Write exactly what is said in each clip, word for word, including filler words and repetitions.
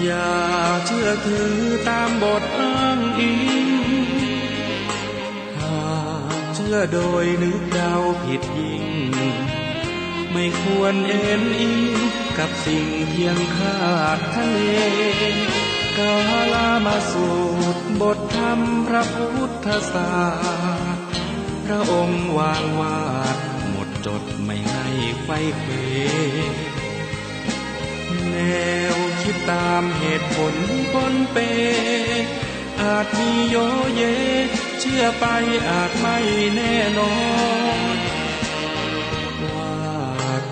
อย่าเชื่อถือต๋ามบทอ้างอิง หากเชื่อโดยนึกเดาผิดยิ่ง ไม่ควรเอนอิงกับสิ่งเพียงคาดคะเน กาลามาสูตร บทธรรมพระพุทธศาสตร์ พระองค์วางวาดหมดจด ไม่ให้ไขว้เขว แนวคิดต๋ามเหตุผลปนเป อาจมีโยเย เชื่อไปอาจไม่แน่นอน ว่า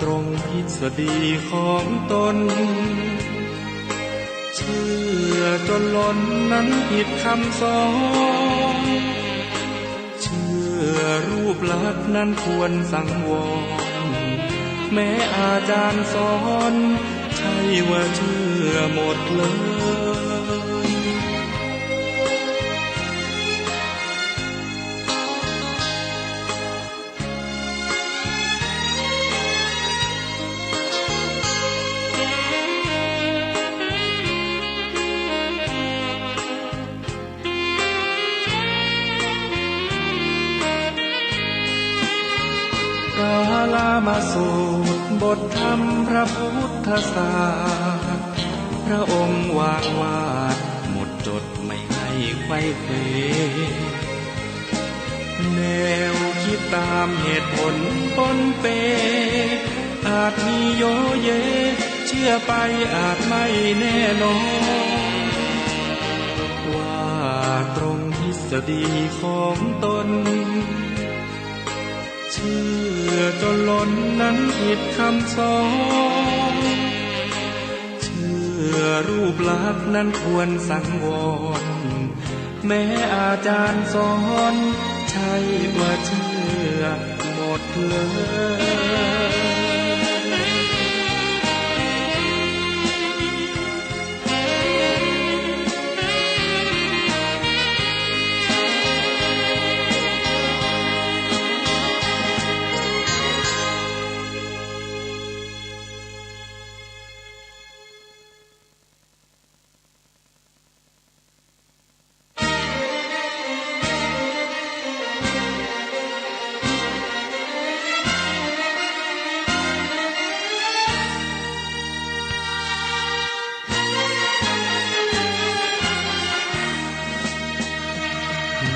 ตรงทฤษฎีของตน เชื่อจนหลนนั้นผิดคำสอน เชื่อรูปลักษณ์นั้นควรสังวร แม้อาจารย์สอน ใช่ว่าเชื่อหมดเลย กาลามาสูตร บทธรรมพระพุทธศาสตร์ พระองค์วางวาดหมดจด ไม่ให้ไขว้เขว แนวคิดต๋ามเหตุผลปนเป อาจมีโยเย เชื่อไปอาจไม่แน่นอน ว่าตรงทฤษฎีของตน เชื่อจนหลนนั้นผิดคำสอน เชื่อรูปลักษณ์นั้นควรสังวร แม้อาจารย์สอน ใช่ว่าเชื่อหมดเลย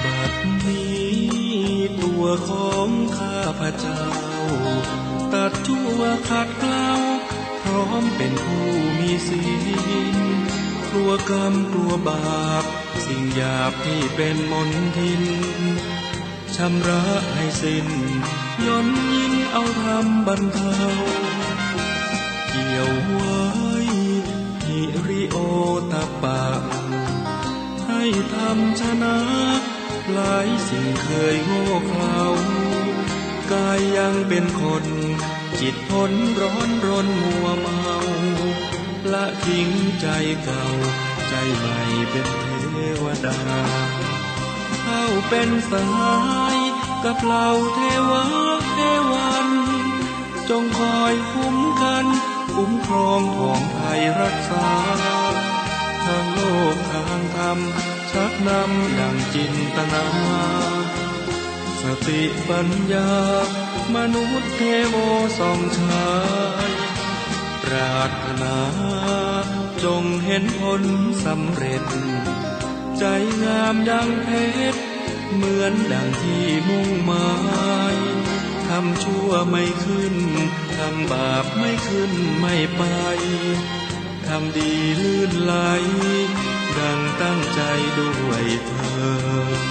บัดนี้ตัวของข้าพเจ้า ตัดชั่วขัดเกลา พร้อมเป็นผู้มีศีล กลัวกรรมกลัวบาป สิ่งหยาบที่เป็นมลทิน ชำระให้สิ้น ย่นยินเอาธรรมบรรเทา เกี่ยวไว้หิริโอตตัปปะ ให้ธรรมชนะ หลายสิ่งเคยโง่เขลา กายยังเป็นคน จิตพ้นร้อนรนมัวเมา ละทิ้งใจเก่า ใจใหม่เป็นเทวดา เข้าเป็นสหายกับเหล่าเทวะเทวัน จงคอยคุ้มกัน คุ้มครองของภัยรักษา ทางโลกทางธรรม ชักนำดังจินตนา สติปัญญา มนุษย์เทโวส่องฉาย ปรารถนา จงเห็นผลสำเร็จ ใจงามดังเพชร เหมือนดังที่มุ่งหมาย ทำชั่วไม่ขึ้น ทำบาปไม่ขึ้นไม่ไป ทำดีลื่นไหล ดังตั้งใจด้วยเทอญ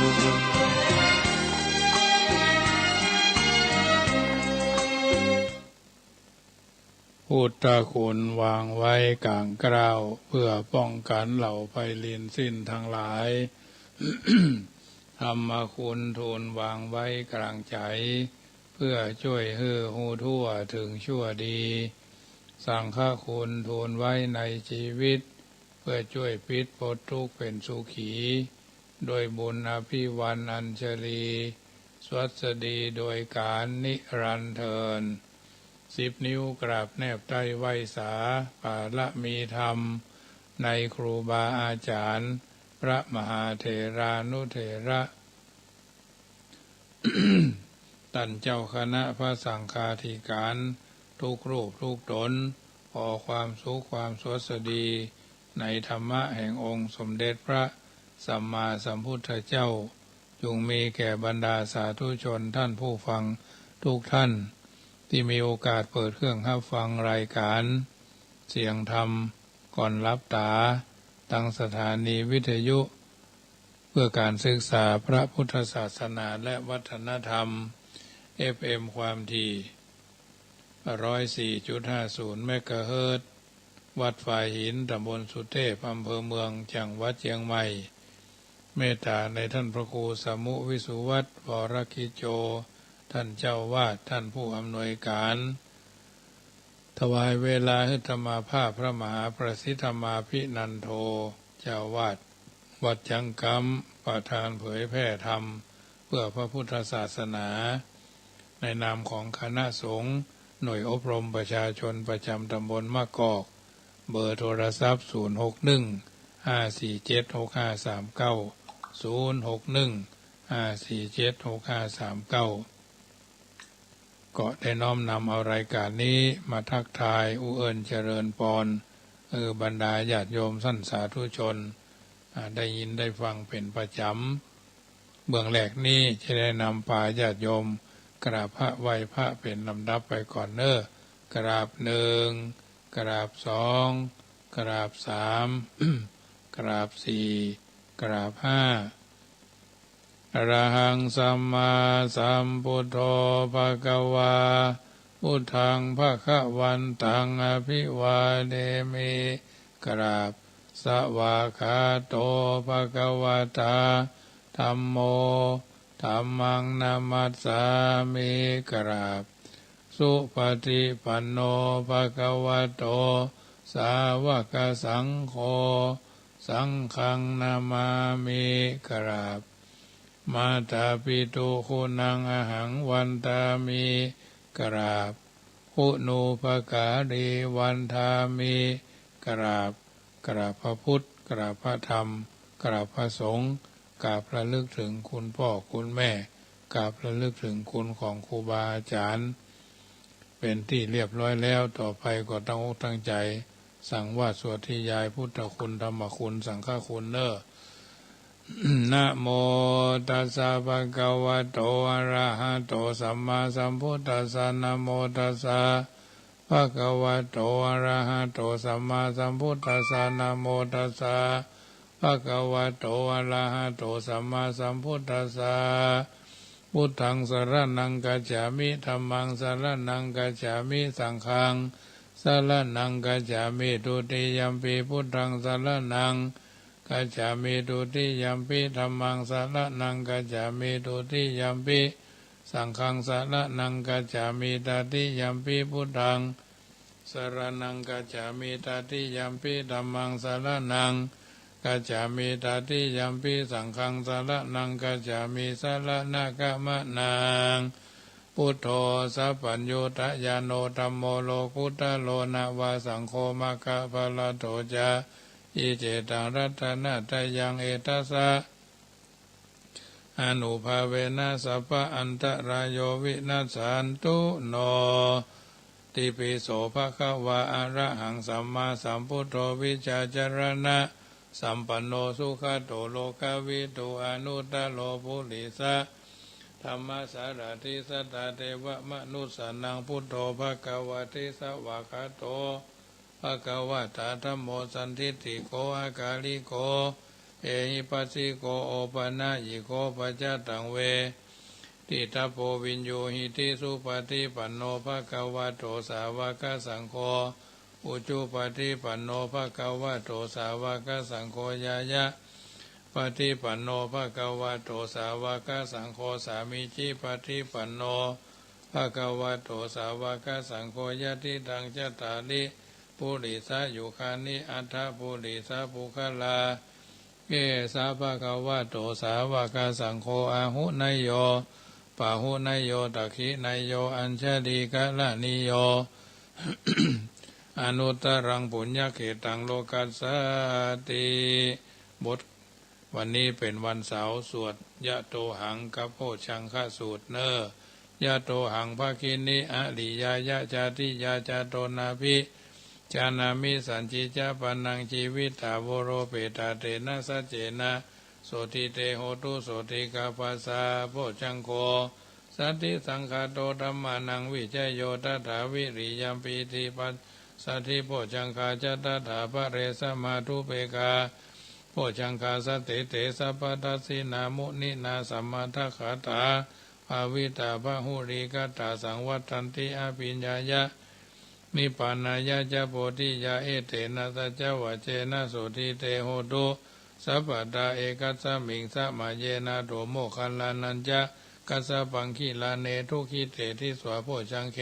พุทธคุณวางไว้กลางเกล้า เพื่อป้องกันเหล่าภัยรินสิ้นทั้งหลาย ธรรมคุณทูลวางไว้กลางใจ๋ เพื่อจ้วยหื้อฮู้ทั่วเถิงชั่วดี สังฆคุณทูลไว้ในจีวิต เพื่อจ้วยปิดป๊ดทุกข์เป๋นสุขี ด้วยบุญอภิวรรณอัญชลี สวัสดีโดยกาลนิรันดร์เทอญ สิบนิ้วกราบแนบใต้ไหว้สา ปารมีธรรม ในครูบาอาจ๋ารย์ พระมหาเถรานุเถระ ต้านเจ้าคณะพระสังฆาธิการ กู้รูปกู้ต๋น ขอความสุขความสวัสดี ในธรรมะแห่งองค์สมเด็จพระสัมมาสัมพุทธเจ้า จุ่งมีแก่บรรดาสาธุชนต้านผู้ฟังกู้ต้าน ตี้มีโอกาสเปิดเครื่องฮับฟังรายก๋านเสียงธรรม ก่อนหลับต๋า ตางสถานีวิทยุ เพื่อก๋านศึกษาพระพุทธศาสนาและวัฒนธรรม เอฟเอ็ม ความถี่ ร้อยสี่จุดห้าศูนย์ เมกะเฮิรตซ์ วัดฝายหิน ต๋ำบลสุเทพ อำเภอเมือง จังหวัดเจียงใหม่ เมตต๋าในต้านพระครูสมุ วิสุวัฒน์ วรกิจโจ ต้านเจ้าวาด ต้านผู้อำนวยก๋าน ถวายเวลาหื้อธรรมาภาพพระมหาประสิทธมาภินันโท เจ้าวาดวัดจังก๊ำ ประธานเผยแผ่ธรรมเพื่อพระพุทธศาสนา ในนามของคณะสงฆ์หน่วยอบรมประชาชนประจ๋ำต๋ำบลมะกอก เบอร์โทรศัพท์ ศูนย์หกหนึ่ง ห้าสี่เจ็ด หกห้าสามเก้า ศูนย์หกหนึ่ง ห้าสี่เจ็ด หกห้าสามเก้า ก็ได้น้อมนำเอารายก๋านนี้มาทักทายอุเอิญเจริญปอน เออ บรรดาญาติโยมต้านสาธุชน อ่า ได้ยินได้ฟังเป๋นประจ๋ำ เบื้องแรกนี้จะได้นำปาญาติโยมกราบพระไหว้พระเป๋นลำดับไปก่อนเน้อ กราบหนึ่ง กราบสอง กราบสาม กราบสี่ กราบห้า อะระหังสัมมาสัมพุทโธภะคะวา พุทธังภะคะวันตังอะภิวาเทมิ กราบ สวากขาโตภะคะวะตา ธัมโม ธัมมังนะมัสสามิ กราบ สุปฏิปันโนภะคะวะโต สาวกสังโฆ สังฆังนะมามิ กราบ มาตาปิตุคุณังอะหังวันทามิ กราบ คุณูปการีวันทามิ กราบ กราบพระพุทธ กราบพระธรรม กราบพระสงฆ์ กราบระลึกถึงคุณพ่อคุณแม่ กราบระลึกถึงคุณของครูบาอาจ๋ารย์ เป๋นตี้เรียบร้อยแล้ว ต่อไปก็ตั้งอกตั้งใจ๋ สังวาสสวดนิยายพุทธคุณ ธรรมคุณ สังฆคุณเน้อ นะโมตัสสะภะคะวะโต อะระหะโต สัมมาสัมพุทธัสสะ นะโมตัสสะภะคะวะโต อะระหะโต สัมมาสัมพุทธัสสะ นะโมตัสสะภะคะวะโต อะระหะโต สัมมาสัมพุทธัสสะ พุทธังสะระณังคัจฉามิ ธัมมังสะระณังคัจฉามิ สังฆังสะระณังคัจฉามิ ทุติยัมปิพุทธังสะระณัง คัจฉามิ ทุติยัมปิธัมมังสะระณังคัจฉามิ ทุติยัมปิสังฆังสะระณังคัจฉามิ ตติยัมปิพุทธังสะระณังคัจฉามิ ตติยัมปิธัมมังสะระณังคัจฉามิ ตติยัมปิสังฆังสะระณังคัจฉามิ สะระณะกะมะนัง พุทโธ สัพพัญญูตะญาโณ ธัมโม โลกุตตะโร นะวะสังโฆ มัคคะพะละโต จะ ยิเจตัง รัตนะตะยัง เอตัสสะ อานุภาเวนะ สัพพะอันตะราโย วินัสสันตุ โน ติปิโส ภะคะวา อะระหัง สัมมาสัมพุทโธ วิชชาจะระณะสัมปันโน สุขะโต โลกะวิทู อนุตตะโร ปุริสะธัมมะสารถิ สัตตาเทวะมะนุสสานัง พุทโธ ภะคะวะติ สวากขาโต ภะคะวะตา ธัมโม สันทิฏฐิโก อะกาลิโก เอหิปัสสิโก โอปะนะยิโก ปัจจะตัง เวทิตะโพ วิญญูหิติ สุปะฏิปันโน ภะคะวะโต สาวะกะสังโฆ อุจุปะฏิปันโน ภะคะวะโต สาวะกะสังโฆ ญาญะปะฏิปันโน ภะคะวะโต สาวะกะสังโฆ สามีจิปะฏิปันโน ภะคะวะโต สาวะกะสังโฆ ยะติตัง จัตตาริ ปุริสะยุคานิ อัตถะ ปุริสะปุคคลา เอสะ ภะคะวะโต สาวะกะสังโฆ อาหุเนยโย ปะหุเนยโย ตักขิเนยโย อัญชะลีกะระณีโย อนุตตรังปุญญเขตตังโลกัสสาติ บท วันนี้เป๋นวันเสาร์ สวดยะโตหังกับโพชฌังคสูตรเน่อ ยะโตหัง ภักขินี อริยายะ จาติยา จาโต นอภิ จานามิ สัญญิง จะ ปะนัง จีวิตา โวโรเปตา เตนะ สัจเจนะ โสติ เต โหตุ โสติ กัปปะสา โพชฌังโค สัตถิสังคาโต ธัมมานัง วิจโย ตถา วิริยัม ปีติ ปัสสัทธิ โพชฌังคา จะ ตถา ปะเร สมาธุเปกขา โพชฌังคา สะเต เต สัพพะทัสสินา มุนินา สมะทะกะถา ภาวิตา บะหุลีกะถา สังวัตถันติ อภิญญายะ นิพพานายะ จะ โพธิยา เอเตนะ สัจจวัจเจนะ โสติ เต โหตุ สัพพะทา เอกัสสะมิง สะมะเย นาโถ โมคคัลลานัญจะ กัสสะปัง คีลาเน ทุกขิเต ทิสสา โพชฌังเข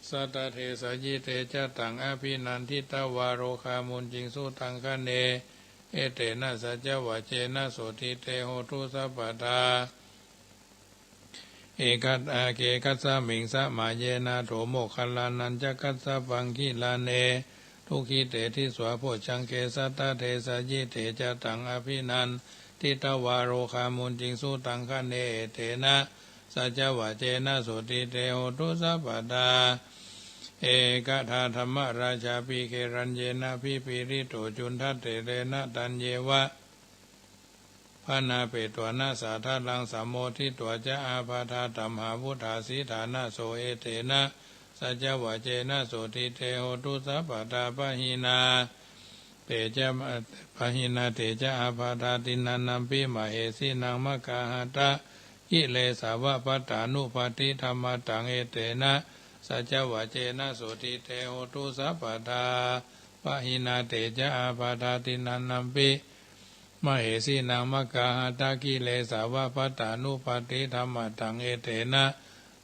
สัตตะ เทสะยิ เต จะ ตัง อภินันทิตวา โรคามุญญิง สุตังคะเน เอเตนะ สัจจวัจเจนะ โสติ เต โหตุ สัพพะทา เอกัสสะ เอกัสสะมิง สะมะเย นาโถ โมคคัลลานัญจะ กัสสะปัง คีลาเน ทุกขิเต ทิสสา โพชฌังเข สัตตะ เทสะยิ เต จะ ตัง อภินันทิตวา โรคามุญญิง สุตังคะเน เอเตนะ สัจจวัจเจนะ โสติ เต โหตุ สัพพะทา เอกัคคา ธัมมราชา ภิ เขรัญเยนะ ภิ ปีริโต จุณฑะ เถเรนะ ตัญเยวะ ภะนาเปตวา นะ สาทะลัง สัมโมทิตวา จะ อาพาธา ตัมหาวุฑฒา สีฏฐานะโส เอเตนะ สัจจวัจเจนะ โสติ เต โหตุ สัพพะทา ปะหินา เต จะ ปะหินา เต จะ อาพาธา ติณฑานัมปิ มะเหสีนัง มะกะหะทะ กิเลสาวะ พัฏฐานุปัฏฐิ ธัมมาตัง เอเตนะ สัจจวัจเจนะ โสติ เต โหตุ สัพพะทา ปะหินา เต จะ อาพาธา ติณฑานัมปิ มะเหสีนัง มะกะหะทะ กิเลสาวะ พัฏฐานุปัฏฐิ ธัมมาตัง เอเตนะ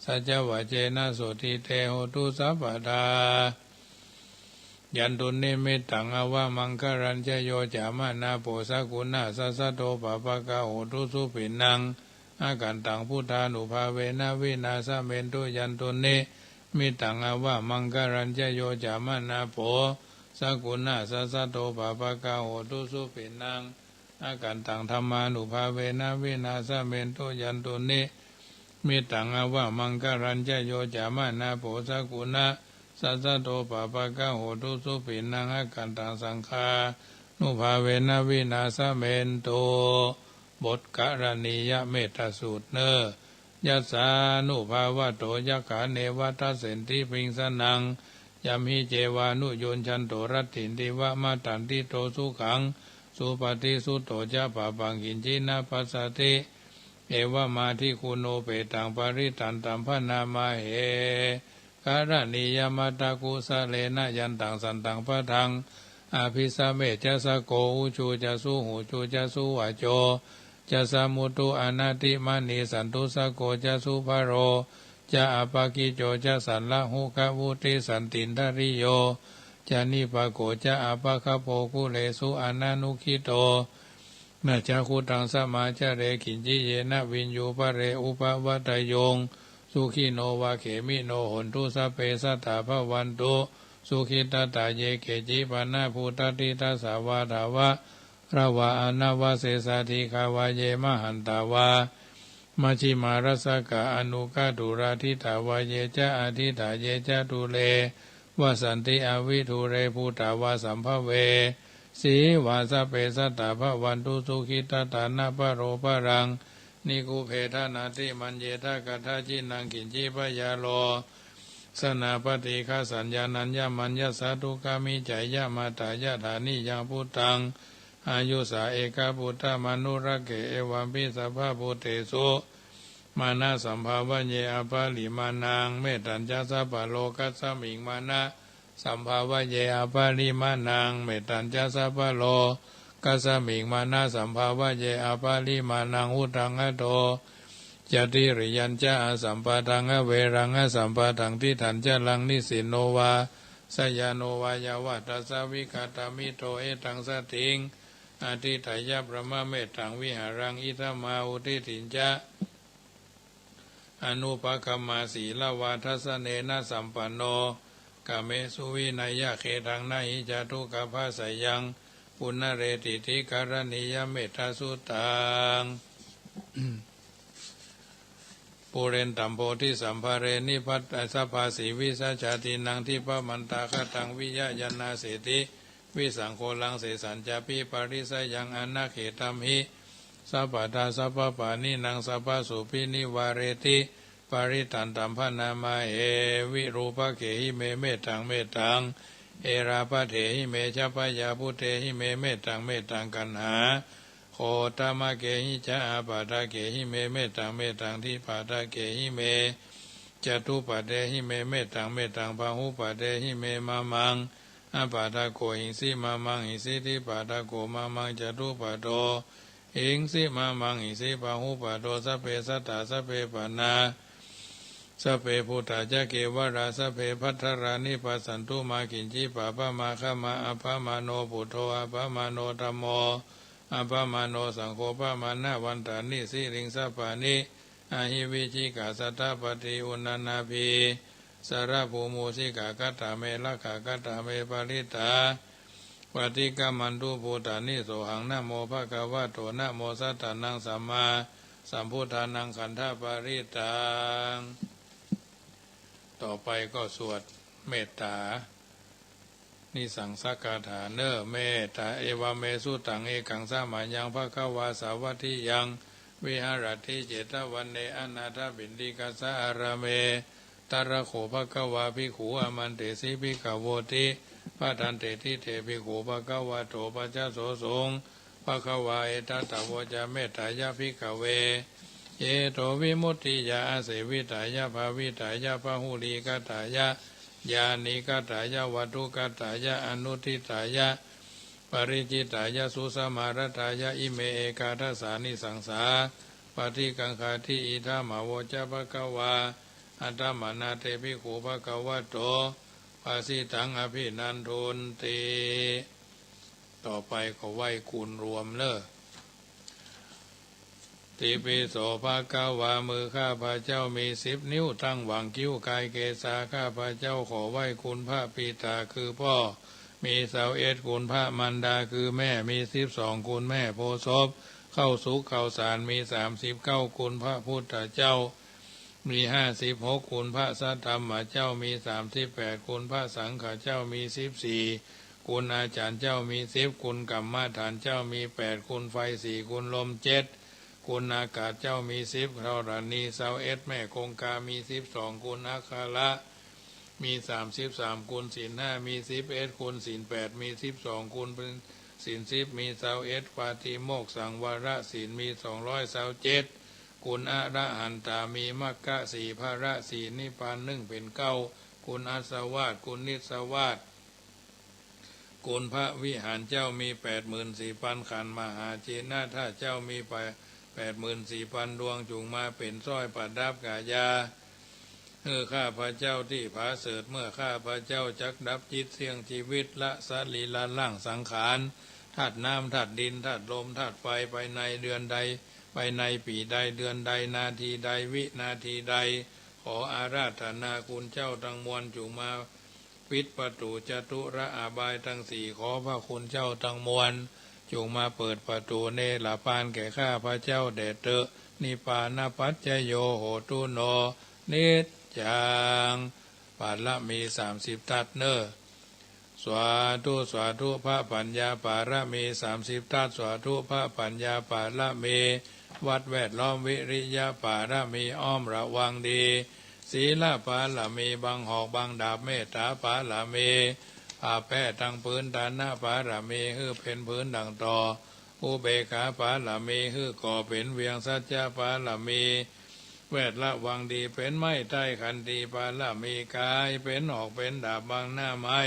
สัจจวัจเจนะ โสติ เต โหตุ สัพพะทา ยันตุนนิมิตตัง อาวะมังคะลัญจะ โย จะ มะนาโป สะกุณาสสะโท ปะปะกะโหตุ สุขินนัง อะคันตัง พุทธานุภาเวนะ วินาสะเมนตุ ยันตุนนิมิตตัง อาวะมังคะลัญจะ โย จะ มะนาโป สะกุณาสสะโท ปะปะกะโหตุ สุขินนัง อะคันตัง ธัมมานุภาเวนะ วินาสะเมนตุ ยันตุนนิมิตตัง อาวะมังคะลัญจะ โย จะ มะนาโป สะกุณาสสะโท ปะปะกะโหตุ สุขินนัง อะคันตัง สังฆานุภาเวนะ วินาสะเมนตุ บทกรณียเมตตสูตรเน่อ ยัสสานุภาวะโต ยักขา เนวะทัสสันติ พิงสนัง ยัมหิ เจวานุยุญชันโต รัตถินติวะ มัตถันติ โต สุขัง สุปะฏิสสุตโต จะ ปะปัง กิญจิ นะ ปัสสะติ เอวะมา ทิกขุโน เปตัง ปะริตตันตัม ภะนามาเห กรณียมัตตกุสะเลนะ ยันตัง สันตัง พะทัง อะภิสะเม จะ สะโก อุจู จะ สุหูจู จะ สุวะโจ จะ สะมุตุ อะนะติมะนี สันตุสะโก จะ สุภะโร จะ อะปะกิจโจ จะ สัลละหุคะวุติ สันตินทะริโย จะ นิปะโก จะ อะปะคะโป กุเรสุ อะนะนุกขิโต นะ จะ คุตัง สะมาจะเร กิญจิ เยนะ วิญญู ปะเร อุปะวัตตะโยง สุขิโน วะ เขมิโน โหนตุ สัพเพ สัตตา ภะวันตุ สุขิทัตตา เย เกจิ ปะนะ ปูตะติตัสสะ วา ทะวะ ระ วา อะนะวะเสสา ดีฆา วะ เย มะหันตา วา มัชฌิมา รัสสะกา อะนุกะตุรา ทิฏฐา วะ เย จะ อะทิฏฐา เย จะ ดูเร วะสันติ อะวิดูเร ปูตา วา สัมภะเวสี วา สัพเพ สัตตา ภะวันตุ สุขิทัตตา นะ ปะโร ปะรัง นิกุปเพทะ นาติมัญเยทะ กัตถะจินัง กิญจิ ปะยาโล สนา ปะติฆะสัญญา นัญญะมัญญะสะ ทุกขะมิจฉะยะ มาตะ ยะถา นิยัง พุตตัง อายุสา เอคะ ปุตตะมะนุรักเข เอวัมปิ สัพพะปูเตสุ มานะสัมภาเว อะปะริมาณัง เมตตัญจะ สัพพะโลกัสสะมิง มานะสัมภาเว อะปะริมาณัง เมตตัญจะ สัพพะโลกัสสะมิง มานะสัมภาเว อะปะริมาณัง อุทังอะโท จะ ติริยัญจะ อะสัมปะทัง อะเวรัง อะสัมปะทัง ติฏฐัญจะรัง นิสสินโน วา สยาโน วายาวัฏฏัสสะ วิกะตะมิตโต เอตัง สะถิง อะทิฏฐะยะ พรหมะเมตตัง วิหารัง อิทัมมาหุ ทิฏฐิญจะ อะนุปะคะมะ สีละวาทัสสะเนนะ สัมปันโน กาเมสุวินัยยะเขตัง นะหิจะทุกขะภัสสะยัง ปุนะเรติติกะรณียะเมตตาสุตตัง ปูเรนตัมโพธิสสัมภะเร นิพพัท สัพพะสีวิสะจาตินัง ทิปะมันตาคะตัง วิยะยะนาเสติ วิสังโคลัง เสสัญจะปิปะริสะยัง อะนะเขตัมหิ สัพพะทา สัพพะปาณินัง สัพพะสุปินิวาเรติ ปะริตตันตัมภะนามาเห วิรูปะเขหิเม เมตตัง เมตตัง เอราปะเถหิเม ชะพะยาปุเตหิเม เมตตัง เมตตัง กัณหา โคตมะเกหิจะ อาปาทะเกหิเม เมตตัง เมตตัง ทิปาทะเกหิเม จตุปะเตหิเม เมตตัง เมตตัง ปะหุปะเตหิเม มะมัง อาปาทะโกหิงสิ มะมังหิงสิ ทิปาทะโก มะมัง จตุปะโต หิงสิ มะมังหิงสิ ปะหุปะโต สัพเพสัตตา สัพเพปานา สัพเพภูตา จะ เกวะรา สัพเพภัททะรา นิปะสสันตุ มา กิญจิ ปะปะมา ฆะมา อัปปะมาโน ปุทโธ อัปปะมาโน ธัมโม อัปปะมาโน สังโฆ ปะมาณะวันตานิ สิริง สัพพานิ อะหิ วิจิกา สัตตะปะตี อุณานาภี สะระภู มูสิกา คัตถาเม รักขา คัตถาเม ปะริตตา ปะติฆัมมันตุ ภูตานิ โสหัง นะโม ภะคะวะโต นะโม สัตตานัง สัมมาสัมพุทธานัง ขันธะปะริตตัง ต่อไปก็สวดเมตตา นิสังสคาถาเน่อ เมตตา เอวะเม สุตัง เอกัง สะมะยัง ภะคะวา สาวัตถิยัง วิหะระติ เจตะวะเน อะนาถะปิณฑิกะสะ อารามเม ตะระโข ภะคะวา ภิกขุ อามันเตสิ ภิกขะโวติ ภะทันเตติ เต ภิกขุ ภะคะวะโต ปัสสะโสสุง ภะคะวา เอตะตะโวจะ เมตตายะ ภิกขะเว เยโต วิมุตติยา อาเสวิตายะ ภาวิตายะ พะหุลีกะตายะ ญาณิกะตายะ วัตถุกะตายะ อนุตถิตายะ ปะริจฉิตายะ สุสะมารัตถายะ อิเม เอกาทะสา นิสังสา ปะติกังขาติ อิทะมะโวจะ ภะคะวา อะตะมะนา เต ภิกขุ ภะคะวะโต ภะสิตัง อะภินันทุนติ ต่อไปก็ไหว้คุณรวมเน่อ ติปิโส ภะคะวา มือข้าพเจ้ามีสิบนิ้ว ตั้งหว่างคิ้วกายเกศา ข้าพเจ้าขอไหว้คุณพระปิตา คือพ่อ มีซาวเอ็ด คุณพระมารดา คือแม่ มีสิบสอง คุณแม่โพธิ์ศพ เข้าสุขเข้าสาร มีสามสิบเก้า คุณพระพุทธเจ้า มีห้าสิบหก คุณพระสัทธรรมเจ้า มีสามสิบแปด คุณพระสังฆเจ้า มีสิบสี่ คุณอาจารย์เจ้า มีสิบ คุณกรรมฐานเจ้า มีแปด คุณไฟสี่ คุณลมเจ็ด คุณอากาศเจ้า มีสิบ ธรณี ซาวเอ็ด แม่คงคา มีสิบสอง คุณอัคระ มีสามสิบสาม คุณศีลห้า มีสิบเอ็ด คุณศีลแปด มีสิบสอง คุณศีลสิบ มีซาวเอ็ด ปาติโมกข์สังวรศีล มีสองร้อยซาวเจ็ด คุณอรหันตา มีมรรคสี่ ผละสี่ นิพพานหนึ่งเป๋นเก้า คุณอัสสวาส คุณนิสสวาส คุณพระวิหารเจ้า มีแปดหมื่นสี่พันขันธ์ มหาจินนาถเจ้า มีแปดหมื่นสี่พันดวง จุ่งมาเป๋นสร้อยประดับกายา หื้อข้าพเจ้าตี้ผาเสริฐ เมื่อข้าพเจ้าจักดับจิตเสี้ยงจีวิต ละสรีระร่างสังขาร ธาตุน้ำ ธาตุดิน ธาตุลม ธาตุไฟ ไปในเดือนใด ไปในปี๋ใด เดือนใด นาทีใด วินาทีใด ขออาราธนาคุณเจ้าตังมวล จุ่งมาปิดประตู๋จตุระอบายตังสี่ ขอพระคุณเจ้าตังมวล จุ่งมาเปิดประตู๋เนรปานแก่ข้าพเจ้าแด่เต๊อะ นิพพานะปัจจโย โหตุ โน นิจจัง ปารมีสามสิบทัศน์เน่อ สาธุ สาธุ พระปัญญาปารมีสามสิบทัศน์ สาธุ พระปัญญาปารมี วัดแวดล้อม วิริยปารมี อ้อมระวังดี ศีลปารมี บังหอกบังดาบ เมตตาปารมี ผ้าแป้ตังผืน ทานปารมี หื้อเป๋นผืนดั่งต่อ อุเบกขาปารมี หื้อก่อเป๋นเวียง สัจจะปารมี แวดระวังดี เป๋นไม้ใต้ขันตีปารมี กายเป๋นหอกเป๋นดาบ บังหน้าไม้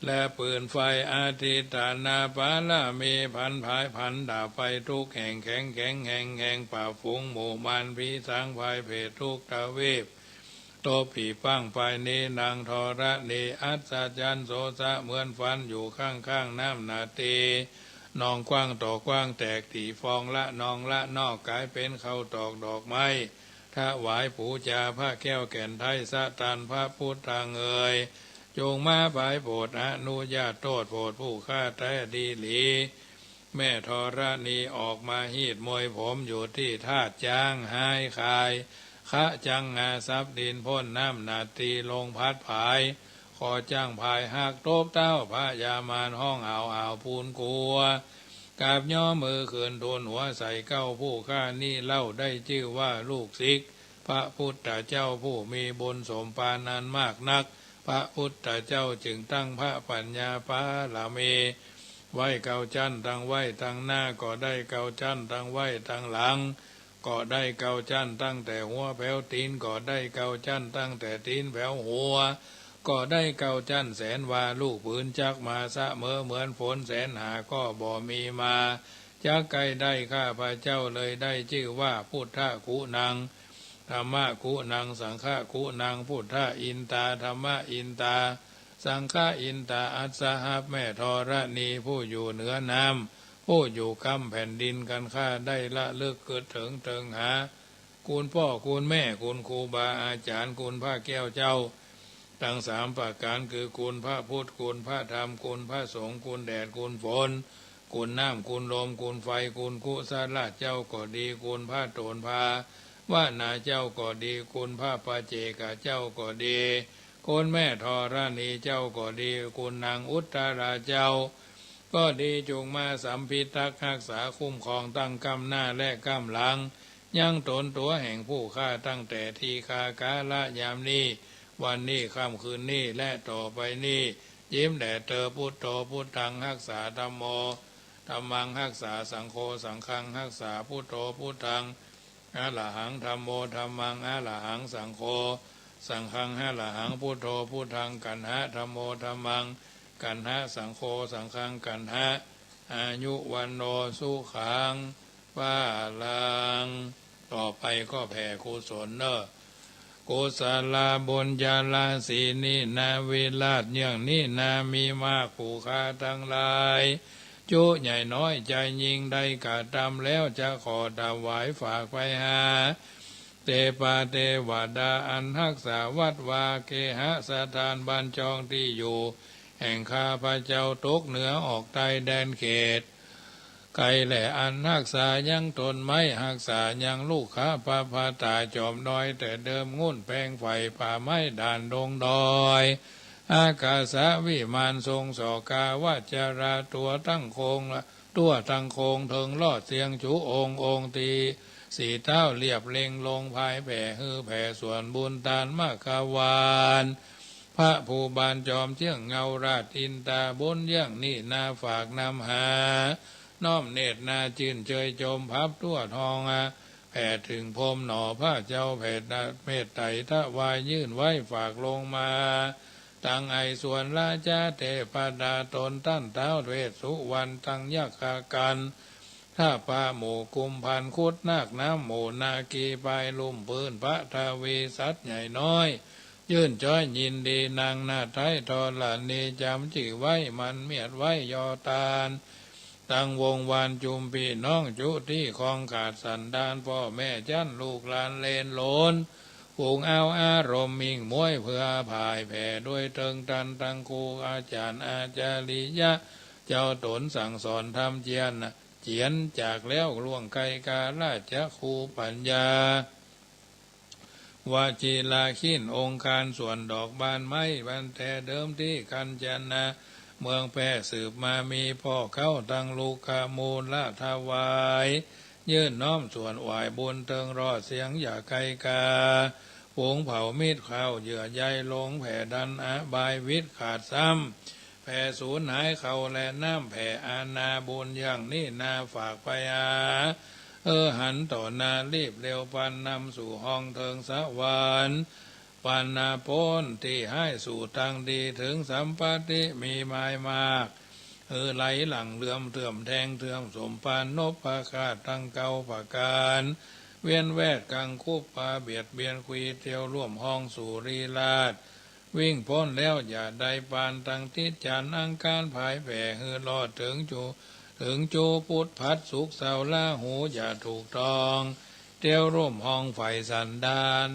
และปืนไฟ อธิฏฐานะปารมี ผันผายผันดาบไปทุกแห่ง แข็งแข็งแหงแหง ปราบฝูงหมู่มารผีสางพายเผตทุกทวีป ตบผีป้างไปนี้ นางธรณีอัศจรรย์โสสะเหมือนฝัน อยู่ข้างๆ น้ำนาที นองกว้างตอกกว้างแตก ถี่ฟองละนองละนอก ก๋ายเป๋นข้าวตอกดอกไม้ ถวายปู๋จาพระแก้วแก่นไท้สะตันพระพุทธังเอย จงมาผายโผดอนุญาตโต้ษโผดผู้ข้าแต๊ดีหลี แม่ธรณีออกมาฮีดมวยผมอยู่ตี้ธาตุจ๊างฮายคาย คะจังงาซับดินพ่นน้ำหนาดตีลงพัดผาย ขอจั้งผายฮักตบเต๊าพญามารฮ้องอ้าวอ้าวปูนกั๋ว กราบย้อมือขึ้นทูลหัวใส่เกล้าผู้ข้านี้เล่าได้จื้อว่าลูกศิษย์พระพุทธเจ้าผู้มีบุญสมปานอันมากนัก พระพุทธเจ้าจึงตั้งพระปัญญาปารมีไว้เก้าจั้นตังไว้ตังหน้าก็ได้เก้าจั้นตังไว้ตังหลัง ก็ได้เก้าจั้นตั้งแต่หัวแผวตี๋น ก็ได้เก้าจั้นตั้งแต่ตี๋นแผวหัว ก็ได้เก้าจั้นแสนวา ลูกผืนจักมาเสมอเหมือนฝนแสนหาก็บ่มีมา จักใก้ได้ข้าพเจ้าเลยได้จื้อว่าพุทธกุณัง ธัมมกุณัง สังฆกุณัง พุทธะอินตา ธัมมะอินตา สังฆะอินตา อัสสะหับแม่ธรณีผู้อยู่เหนือน้ำ ผู้อยู่ก้ำแผ่นดินกันข้าได้ระลึกกึ๊ดเถิงเถิงหา คุณป้อคุณแม่คุณครูบาอาจ๋ารย์คุณพระแก้วเจ้าตังสามประก๋านคือคุณพระพุทธคุณพระธรรมคุณพระสงฆ์คุณแดดคุณฝนคุณน้ำคุณลมคุณไฟคุณกุศลเจ้าก็ดีคุณพระโตนภาวนาเจ้าก็ดีคุณพระปัจเจกเจ้าก็ดี คุณแม่ธรณีเจ้าก็ดี คุณนางอุตตราเจ้าก็ดี จุ่งมาสัมพิทักษ์ฮักษาคุ้มครองตั้งก้ำหน้าและก้ำหลัง ยังต๋นตั๋วแห่งผู้ข้าตั้งแต่ทีฆากาละยามนี้ วันนี้ค่ำคืนนี้และต่อไปนี้ ยิ้มแด่เตอ พุทโธพุทธังฮักษา ธัมโมธัมมังฮักษา สังโฆสังฆังฮักษา พุทโธพุทธัง อะระหัง ธัมโมธัมมัง อะระหัง สังโฆสังฆัง อะระหัง พุทโธพุทธัง กัณหะ ธัมโมธัมมัง กัณหะ สังโฆสังฆัง กัณหะ อายุ วัณโณ สุขัง พลัง ต่อไปก็แผ่กุศลเน่อ กุศลบุญญาราศีนี้นาวิราชเยื่องนี้นามีมากผู้ข้าตังหลาย จุใหญ่น้อยใจ๋ยิ่งได้กระตำแล้วจะขอถวายฝากไปหา เตปาเตวดาอันฮักษาวัดวาเกหสถานบ้านจองตี้อยู่ แห่งข้าพเจ้าตกเหนือออกใต้แดนเขต ไกลแหละอันฮักษายังต้นไม้ฮักษายังลูกขะปะพะตาจอมดอยแต่เดิมงุ่นแปงไฝป่าไม้ด่านดงดอย อากาสะวิมานทรงสอกาวัจจราตั๋วตั้งโคง ตั๋วตั้งโคงเถิงลอดเสียงจุองค์องค์ตี้ สี่เต๊าเรียบเล็งลงผายแผ่หื้อแผ่ส่วนบุญตานมากวาน พระผู้บานจอมเจื้องเงาราชอินตาบุญเยื่องนี้นาฝากนำหา น้อมเนตรนาจื้นเจยจมพับตั๋วทองอา แผ่เถิงพรหมหนอพระเจ้าแผ่เมตไตรถวายยื่นไว้ฝากลงมา ตังไอส่วนราจาเตปดาตนต้านท้าวเวสสุวรรณตังยักขกัน ทาปาหมู่กุมภัณฑ์คุดนาคน้ำหมู่นาคีปายลุ่มปื้นปฐวีสัตว์ใหญ่น้อย ยื่นจ้อยยินดีนางนาฏไท้ธรณีจ๋ำจื้อไว้มันเมียดไว้ยอตาน ตังวงวานจุมปี้น้องจุตี้คองขาดสันดานป้อแม่จั้นลูกหลานเหลนโหลน ฝูงอ้าวอารมณ์มิ่งมวยเพื่อผายแผ่ด้วยเถิงตันตังครูอาจ๋ารย์อาจาริยะ เจ้าต๋นสั่งสอนธรรมเจียน เจียนจากแล้วล่วงไกลกาลาจะครูปัญญา วจิราคินองค์การส่วนดอกบานไม้ บันแต่เดิมตี้กัญจนะ เมืองแพร่สืบมามีป้อเก๊าตังลุกขมูลละถวาย ยื่นน้อมส่วนไหว้บุญเถิงรอดเสียงอย่าไกลกา ฝูงเผ่ามิตรข้าวเยื่อใยลงแผ่ดันอบายวิตขาดซ้ำ แผ่สูญหายเขาและน้ำแผ่อาณาบุญอย่างนี้นาฝากไปหา เออหันต่อนารีบเร็วปันนำสู่ห้องเถิงสวรรค์ ปันนาโป๊นตี้ให้สู่ตังดีเถิงสัมปัตติมีมายมาก เออไหลหลั่งเหลื่อมเถื่อมแทงเถื่อมสมปานนพคาตตังเก้าประก๋าน เวียนแวดกังคุปปาเบียดเบียนคุยเตียวร่วมห้องสุริราช วิ่งป๊นแล้วอย่าได้ปานตังทิศจันทร์อังคารผายแผ่หื้อรอดเถิงจู เถิงจูพุธพัดศุกร์เสาร์ลาหูอย่าถูกต้อง ตี้ยวร่มฮองใฝ่สันดาน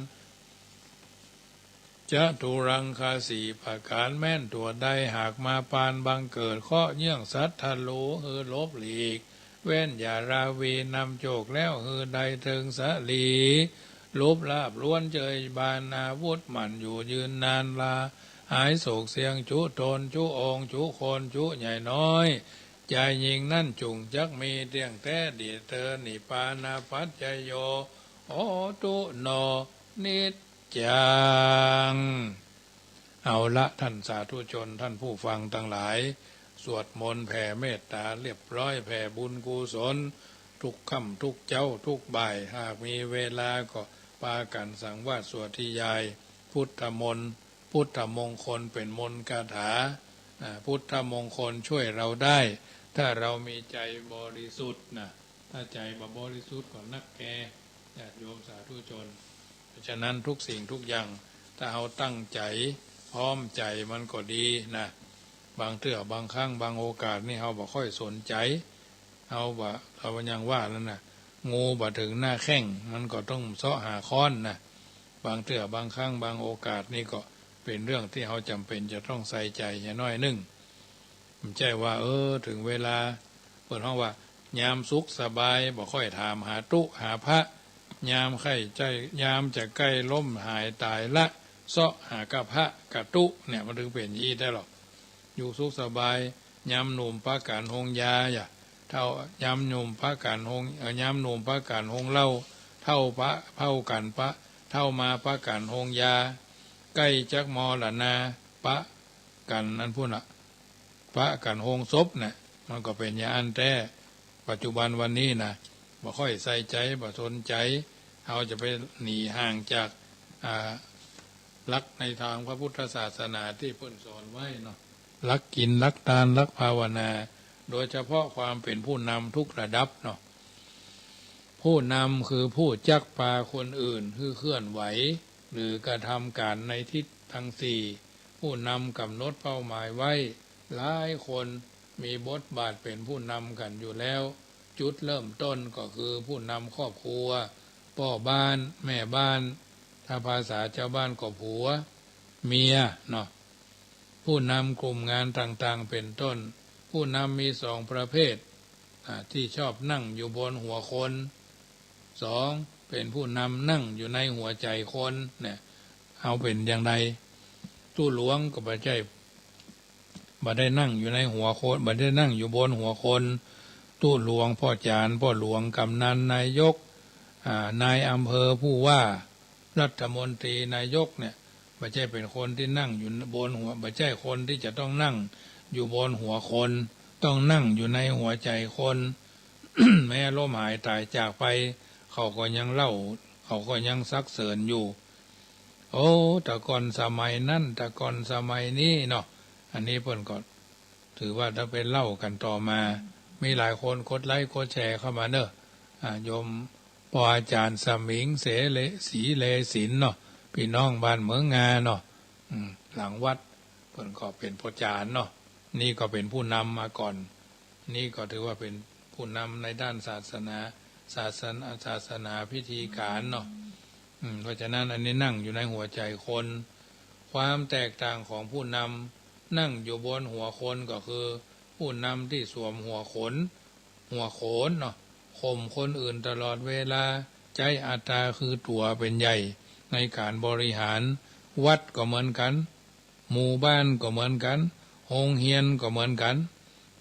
จตุรังคสี่ประก๋าน แม้นตั๋วใดหากมาปาน บังเกิดเคราะห์เยี่ยงสัตว์ทะโล หื้อหลบหลีกเว้นอย่าราวี นำโจคแล้วหื้อได้เถิงสะหลี หลบราบล้วนเจยบาน อาวุธหมั่นอยู่ยืนนาน ลาหายโศกเสียง จุฑนจุองค์จุคนจุใหญ่น้อย จายญิงนั้นจุ่งจักมี เตี้ยงแต๊ดีเตอ นิพพานาปัจจโย โหตุโน นิจจัง เอาละ ท่านสาธุชน ท่านผู้ฟังตังหลาย สวดมนต์แผ่เมตต๋าเรียบร้อย แผ่บุญกุศล ทุกค่ำทุกเจ๊าทุกบ่าย หากมีเวลาก็ปากั๋นสังวาสสวดนิยาย พุทธมนต์ พุทธมงคลเป๋นมนต์คาถา อ่า พุทธมงคลช่วยเราได้ ถ้าเรามีใจ๋บริสุทธิ์นะ ถ้าใจ๋บ่บริสุทธิ์ก็นักแก่ ญาติโยมสาธุชน เพราะฉะนั้นทุกสิ่งทุกอย่าง ถ้าเฮาตั้งใจ๋ พร้อมใจ๋ มันก็ดีนะ บางเตื้อบางครั้งบางโอกาสนี่เฮาบ่ค่อยสนใจ๋ เฮาบ่ เฮายังว่านั่นนะ งูบ่เถิงหน้าแข้ง มันก็ต้องเซาะหาค้อนนะ บางเตื้อบางครั้งบางโอกาสนี่ก็เป๋นเรื่องตี้เฮาจ๋ำเป๋นจะต้องใส่ใจ๋อย่างน้อยนึ่ง บ่ใจ้ว่า เออ เถิงเวลา เปิ้นฮ้องว่า ยามสุขสบาย บ่ค่อยถามหาตุ๊หาพระ ยามใค่ใจ๊ ยามจะใก้ล้มหายต๋ายละ เซาะหากะพระกะตุ๊ เนี่ย มันเถิงเป๋นอี้ได้หรอก อยู่สุขสบาย ยามหนุ่มปะกั๋นโฮงยา อย่า เฒ่า ยามหนุ่มปะกั๋นโฮง เอ่อ ยามหนุ่มปะกั๋นโฮงเหล้า เฒ่าปะ เฒ่ากั๋นปะ เฒ่ามาปะกั๋นโฮงยา ใก้จักมรณา ปะกั๋นอันพุ้นละ ปะกั๋นโฮงศพน่ะ มันก็เป๋นอย่างอั้นแต๊ ปัจจุบันวันนี้นะ บ่ค่อยใส่ใจ๋ บ่สนใจ๋ เฮาจะไปหนีห่างจาก อ่า หลักในตางพระพุทธศาสนาตี้เปิ้นสอนไว้เนาะ หลักศีล หลักตาน หลักภาวนา โดยเฉพาะความเป๋นผู้นำทุกระดับเนาะ ผู้นำคือผู้จักปาคนอื่นหื้อเคลื่อนไหว หรือกระทำก๋านในทิศตังสี่ ผู้นำก๋ำหนดเป้าหมายไว้ หลายคนมีบทบาทเป๋นผู้นำกั๋นอยู่แล้ว จุดเริ่มต้นก็คือผู้นำครอบครัว ป้อบ้าน แม่บ้าน ถ้าภาษาจาวบ้านก็ผัว เมียเนาะ ผู้นำกลุ่มงานต่างๆ เป๋นต้น ผู้นำมีสองประเภท อ่า ตี้ชอบนั่งอยู่บนหัวคน สอง เป๋นผู้นำนั่งอยู่ในหัวใจ๋คน เนี่ย เอาเป๋นอย่างใด ตุ๊หลวงก็บ่ใจ้ บ่ได้นั่งอยู่ในหัวคน บ่ได้นั่งอยู่บนหัวคน ตุ๊หลวง ป้อจารย์ ป้อหลวง กำนัล นายก อ่า นายอำเภอ ผู้ว่า รัฐมนตรี นายกเนี่ย บ่ใจ้เป๋นคนตี้นั่งอยู่บนหัว บ่ใจ้คนตี้จะต้องนั่งอยู่บนหัวคน ต้องนั่งอยู่ในหัวใจ๋คน แม้ล้มหายต๋ายจากไป เขาก็ยังเล่า เขาก็ยังสรรเสริญอยู่ โอ้ แต่ก่อนสมัยนั้น แต่ก่อนสมัยนี้เนาะ อันนี้เปิ้นก็ถือว่าถ้าไปเล่ากั๋นต่อมา มีหลายคนกดไลก์กดแชร์เข้ามาเนอะ อ่า โยมป้ออาจ๋ารย์สมิง เสเล ศรีเลสินเนาะ ปี้น้องบ้านเหมืองงาเนาะ อืม หลังวัด เปิ้นก็เป๋นป้อจารย์เนาะ นี่ก็เป๋นผู้นำมาก่อน นี่ก็ถือว่าเป๋นผู้นำในด้านศาสนา ศาสนา ศาสนาพิธีก๋านเนาะ อืม เพราะฉะนั้นอันนี้นั่งอยู่ในหัวใจ๋คน ความแตกต่างของผู้นำนั่งอยู่บนหัวคนก็คือ ผู้นำตี้สวมหัวขน หัวโขนเนาะ ข่มคนอื่นตลอดเวลา ใจ๊อัตตาคือตั๋วเป๋นใหญ่ในก๋านบริหาร วัดก็เหมือนกั๋น หมู่บ้านก็เหมือนกั๋น โฮงเฮียนก็เหมือนกั๋น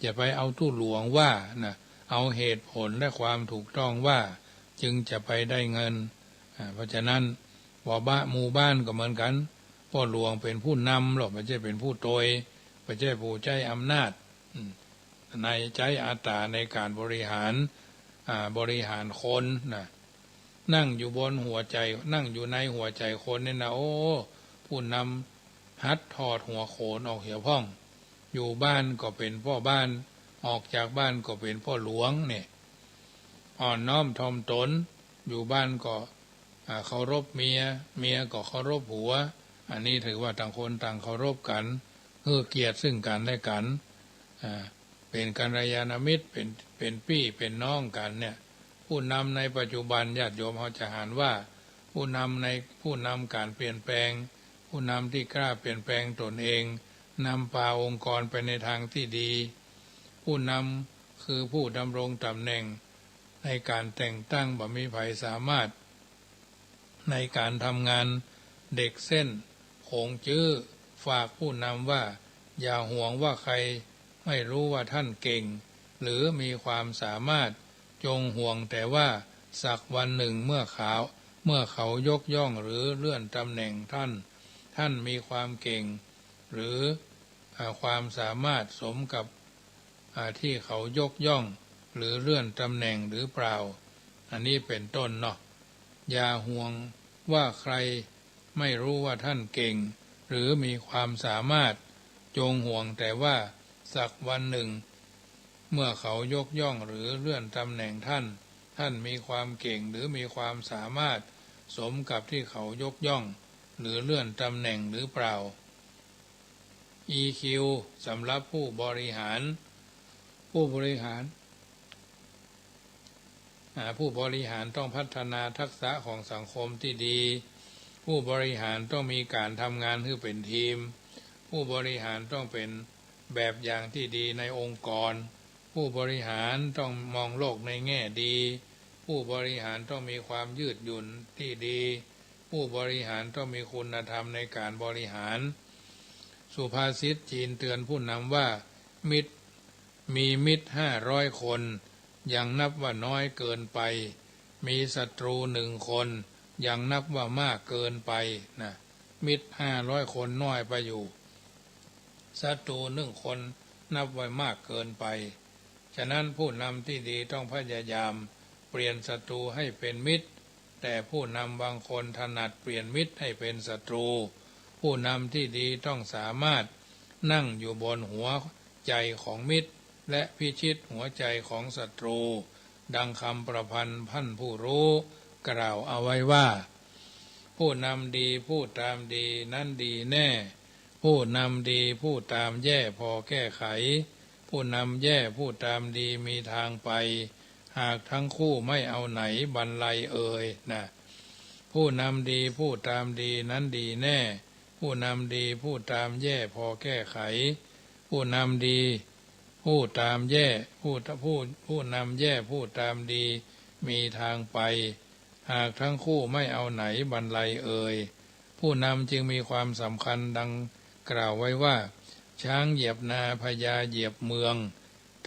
จะไปเอาตุ๊หลวงว่านะ เอาเหตุผลและความถูกต้องว่า จึงจะไปได้เงิน อ่า เพราะฉะนั้น ป้อบ้าน หมู่บ้านก็เหมือนกั๋น ป้อหลวงเป๋นผู้นำเนาะ บ่ใจ้เป๋นผู้โตย บ่ใจ้ผู้ใจ๊อำนาจ อืม ในใจ๊อัตตาในก๋านบริหาร อ่า บริหารคนนะ นั่งอยู่บนหัวใจ๋ นั่งอยู่ในหัวใจ๋คนเนี่ยนะ โอ้ ผู้นำหัดถอดหัวโขนออกเหียพ่อง อยู่บ้านก็เป๋นป้อบ้าน ออกจากบ้านก็เป๋นป้อหลวงเนี่ย อ่อนน้อมถ่อมตน อยู่บ้านก็ อ่า เคารพเมีย เมียก็เคารพผัว อันนี้ถือว่าต่างคนต่างเคารพกั๋น หื้อเกียรติซึ่งกั๋นและกั๋น อ่า เป๋นกัลยาณมิตร เป๋น เป๋นปี้เป๋นน้องกั๋นเนี่ย ผู้นำในปัจจุบัน ญาติโยมเฮาจะหันว่า ผู้นำใน ผู้นำก๋านเปลี่ยนแปลง ผู้นำตี้กล้าเปลี่ยนแปลงตนเอง นำปาองค์กรไปในตางตี้ดี ผู้นำคือผู้ดำรงต๋ำแหน่งในก๋านแต่งตั้ง บ่มีใผสามารถ ในก๋านทำงาน เด็กเส้น โขงจื้อ ฝากผู้นำว่า อย่าห่วงว่าใครไม่รู้ว่าท่านเก่ง หรือมีความสามารถ จงห่วงแต่ว่าสักวันหนึ่งเมื่อเขา เมื่อเขายกย่องหรือเลื่อนตำแหน่งท่าน ท่านมีความเก่ง หรือ อ่า ความสามารถสมกับ อ่า ที่เขายกย่อง หรือเลื่อนตำแหน่งหรือเปล่า อันนี้เป็นต้นเนาะ อย่าห่วงว่าใครไม่รู้ว่าท่านเก่ง หรือมีความสามารถ จงห่วงแต่ว่าสักวันหนึ่ง เมื่อเขายกย่องหรือเลื่อนตำแหน่งท่าน ท่านมีความเก่งหรือมีความสามารถสมกับที่เขายกย่อง หรือเลื่อนตำแหน่งหรือเปล่า อี คิว สำหรับผู้บริหาร ผู้บริหาร อ่า ผู้บริหารต้องพัฒนาทักษะของสังคมที่ดี ผู้บริหารต้องมีก๋านทำงานหื้อเป๋นทีม ผู้บริหารต้องเป๋นแบบอย่างที่ดีในองค์กร ผู้บริหารต้องมองโลกในแง่ดี ผู้บริหารต้องมีความยืดหยุ่นที่ดี ผู้บริหารต้องมีคุณธรรมในก๋านบริหาร สุภาษิตจีนเตือนผู้นำว่า มิตร มีมิตรห้าร้อยคน ยังนับว่าน้อยเกินไป มีศัตรูหนึ่งคน ยังนับว่ามากเกินไปนะ มิตรห้าร้อยคนน้อยไปอยู่ ศัตรูหนึ่งคนนับว่ามากเกินไป ฉะนั้นผู้นำที่ดีต้องพยายามเปลี่ยนศัตรูให้เป็นมิตร แต่ผู้นำบางคนถนัดเปลี่ยนมิตรให้เป็นศัตรู ผู้นำที่ดีต้องสามารถนั่งอยู่บนหัวใจของมิตร และพิชิตหัวใจของศัตรู ดังคำประพันธ์ท่านผู้รู้กล่าวเอาไว้ว่า ผู้นำดีผู้ตามดีนั้นดีแน่ ผู้นำดีผู้ตามแย่พอแก้ไข ผู้นำแย่ผู้ตามดีมีทางไป หากทั้งคู่ไม่เอาไหนบรรลัยเอ่ยนะ ผู้นำดีผู้ตามดีนั้นดีแน่ ผู้นำดีผู้ตามแย่พอแก้ไข ผู้นำดีผู้ตามแย่ ผู้ ผู้ ผู้นำแย่ผู้ตามดีมีทางไป หากทั้งคู่ไม่เอาไหนบรรลัยเอ่ย ผู้นำจึงมีความสำคัญดังกล่าวไว้ว่า ช้างเหยียบนาพญาเหยียบเมือง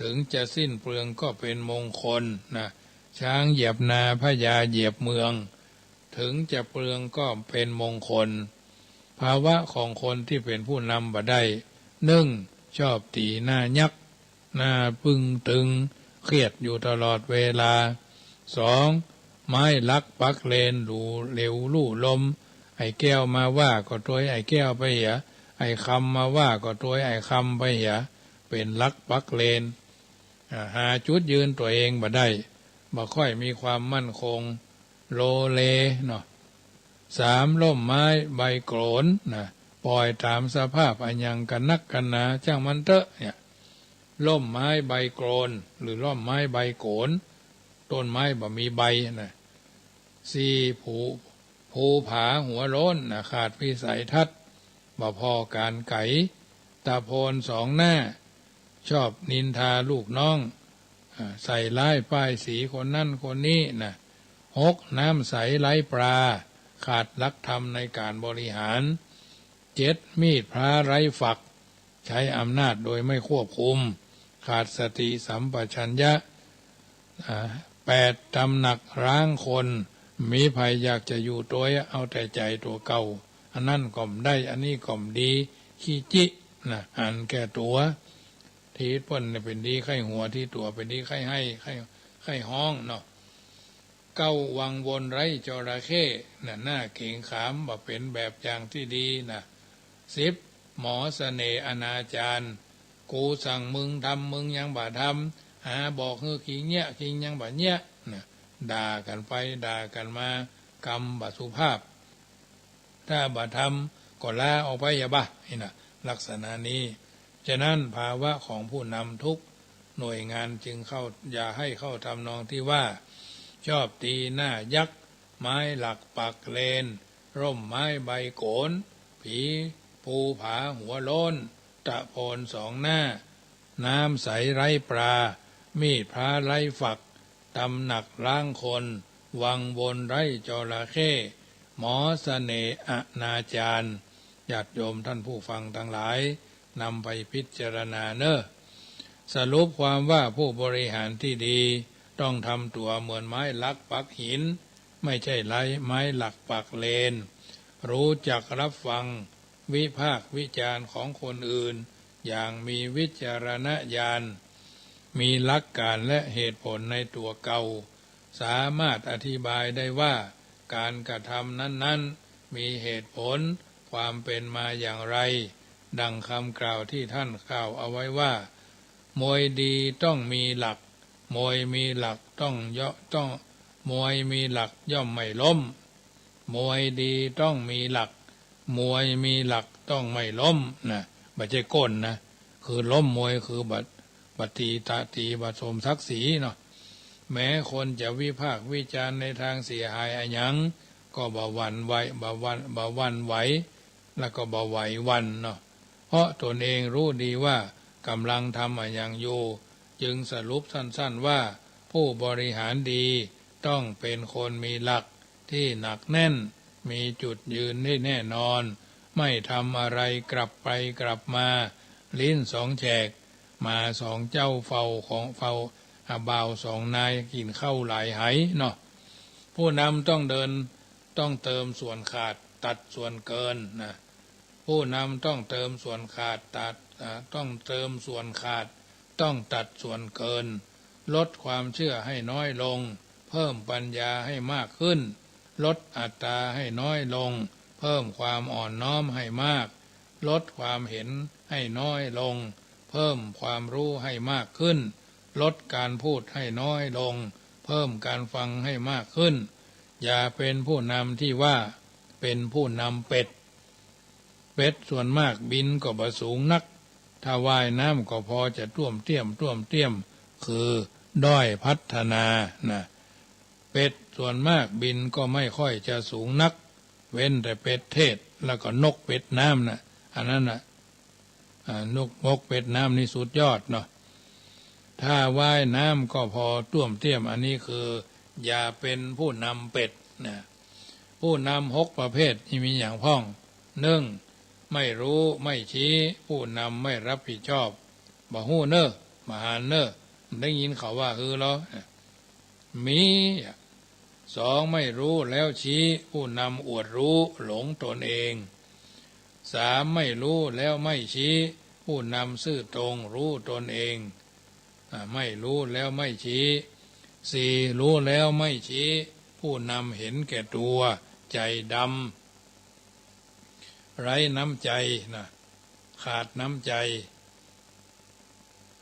ถึงจะสิ้นเปลืองก็เป็นมงคลนะ ช้างเหยียบนาพญาเหยียบเมือง ถึงจะเปลืองก็เป็นมงคล ภาวะของคนที่เป็นผู้นำบ่ได้ หนึ่ง ชอบตี๋หน้ายัก หน้าบึ้งตึง เครียดอยู่ตลอดเวลา สอง ไม้หลักปักเลน หลู่เหลวลู่ลม ไอ้แก้วมาว่าก็ตวยไอ้แก้วไปเหีย ไอ้คำมาว่าก็ตวยไอ้คำไปเหีย เป๋นหลักปักเลน อ่า หาจุดยืนตั๋วเองบ่ได้ บ่ค่อยมีความมั่นคง โลเลเนาะ สาม ล่มไม้ใบโกรนนะ ป่อยต๋ามสภาพ อะหยังกะนักกะหนา จ้างมันเต๊อะเนี่ย ล่มไม้ใบโกรน หรือล่มไม้ใบโกรน ต้นไม้บ่มีใบนะ สี่ ภู ภูผาหัวโล้นนะ ขาดวิสัยทัศน์ บ่ผ่อก๋านไก๋ ตะโพนสองหน้า ชอบนินทาลูกน้อง อ่า ใส่ร้ายป้ายสีคนนั้นคนนี้นะ หก น้ำใสไร้ปลา ขาดหลักธรรมในก๋านบริหาร เจ็ด มีดพระไร้ฝัก ใช้อำนาจโดยไม่ควบคุม ขาดสติสัมปชัญญะ อ่า แปด ตำหนักร้างคน มีใผอยากจะอยู่ตวย เอาแต่ใจ๋ตั๋วเก่า อันนั้นก็บ่ได้ อันนี้ก็บ่ดี ขี้จินะ หันแก่ตั๋ว ตี้เปิ้นเนี่ยเป๋นดีใค่หัว ตี้ตั๋วเป๋นดีใค่ไห้ ใค่ ใค่ฮ้องเนาะ เก้า วังวนไร้จระเข้นะ หน้าเกรงขาม บ่เป๋นแบบอย่างตี้ดีนะ สิบ หมอเสน่ห์อนาจาร กูสั่งมึงทำ มึงยังบ่ทำ หาบอกหื้อคิงเยียะ คิงยังบ่เยียะนะ ด่ากั๋นไปด่ากั๋นมา กำบ่สุภาพ ถ้าบ่ทำก็ลาออกไปเหียบ่า นี่นะ ลักษณะนี้ ฉะนั้นภาวะของผู้นำทุกหน่วยงานจึงเข้า อย่าให้เข้าทำนองที่ว่า ชอบตีหน้ายักษ์ ไม้หลักปักเลน ร่มไม้ใบโกน ผีภูผาหัวโล้น ตะโพนสองหน้า น้ำใสไร้ปลา มีดพระไร้ฝัก ตำหนักล้างคน วังวนไร้จระเข้ หมอเสน่ห์อนาจาร ญาติโยมท่านผู้ฟังทั้งหลาย นำไปพิจารณาเน่อ สรุปความว่าผู้บริหารที่ดี ต้องทำตั๋วเหมือนไม้หลักปักหิน ไม่ใช่ไม้หลักปักเลน รู้จักรับฟังวิพากษ์วิจารณ์ของคนอื่น อย่างมีวิจารณญาณ มีหลักการและเหตุผลในตั๋วเก่า สามารถอธิบายได้ว่า การกระทำนั้นๆ มีเหตุผล ความเป็นมาอย่างไร ดังคำกล่าวที่ท่านกล่าวเอาไว้ว่า มวยดีต้องมีหลัก มวยมีหลักต้องเยาะ ต้อง มวยมีหลักย่อมไม่ล้ม มวยดีต้องมีหลัก มวยมีหลักต้องไม่ล้ม นะ บ่ใจ้ก้นนะ คือล้มมวย คือบ่ บ่ตีตะตี บ่สมศักดิ์ศรีเนาะ แม้คนจะวิพากษ์วิจารณ์ในทางเสียหายอะหยัง ก็บ่หวั่นไหว บ่หวั่น บ่หวั่นไหว แล้วก็บ่ไหวหวั่นเนาะ เพราะตนเองรู้ดีว่ากำลังทำอะหยังอยู่ จึงสรุปสั้นๆว่า ผู้บริหารดีต้องเป็นคนมีหลักที่หนักแน่น มีจุดยืนที่แน่นอน ไม่ทำอะไรกลับไปกลับมา ลิ้นสองแฉก หมาสองเจ้าเฝ้าของเฝ้า อ่า บ่าวสองนายกิ๋นข้าวหลายไหเนาะ ผู้นำต้องเดิน ต้องเติมส่วนขาด ตัดส่วนเกินนะ ผู้นำต้องเติมส่วนขาด ตัด อ่า ต้องเติมส่วนขาด ต้องตัดส่วนเกิน ลดความเชื่อให้น้อยลง เพิ่มปัญญาให้มากขึ้น ลดอัตตาให้น้อยลง เพิ่มความอ่อนน้อมให้มาก ลดความเห็นให้น้อยลง เพิ่มความรู้ให้มากขึ้น ลดการพูดให้น้อยลง เพิ่มการฟังให้มากขึ้น อย่าเป็นผู้นำที่ว่าเป็นผู้นำเป็ด เป็ดส่วนมากบินก็บ่สูงนัก ถ้าว่ายน้ำก็พอจะต้วมเตี้ยม ต้วมเตี้ยม คือด้อยพัฒนานะ เป็ดส่วนมากบินก็ไม่ค่อยจะสูงนัก เว้นแต่เป็ดเทศ แล้วก็นกเป็ดน้ำนะ อันนั้นนะ อ่า นก นกเป็ดน้ำนี่สุดยอดเนาะ ถ้าว่ายน้ำก็พอต้วมเตี้ยม อันนี้คือ อย่าเป็นผู้นำเป็ดนะ ผู้นำหกประเภทนี่มีอะหยังพ่อง หนึ่ง ไม่รู้ไม่ชี้ ผู้นำไม่รับผิดชอบ บ่ฮู้เน่อ บ่หันเน่อ ได้ยินเขาว่าหื้อลอ มีอะ สอง ไม่รู้แล้วชี้ ผู้นำอวดรู้หลงตนเอง สาม ไม่รู้แล้วไม่ชี้ ผู้นำซื่อตรงรู้ตนเอง อ่า ไม่รู้แล้วไม่ชี้ สี่ รู้แล้วไม่ชี้ ผู้นำเห็นแก่ตัว ใจดำ ไร้น้ำใจนะ ขาดน้ำใจ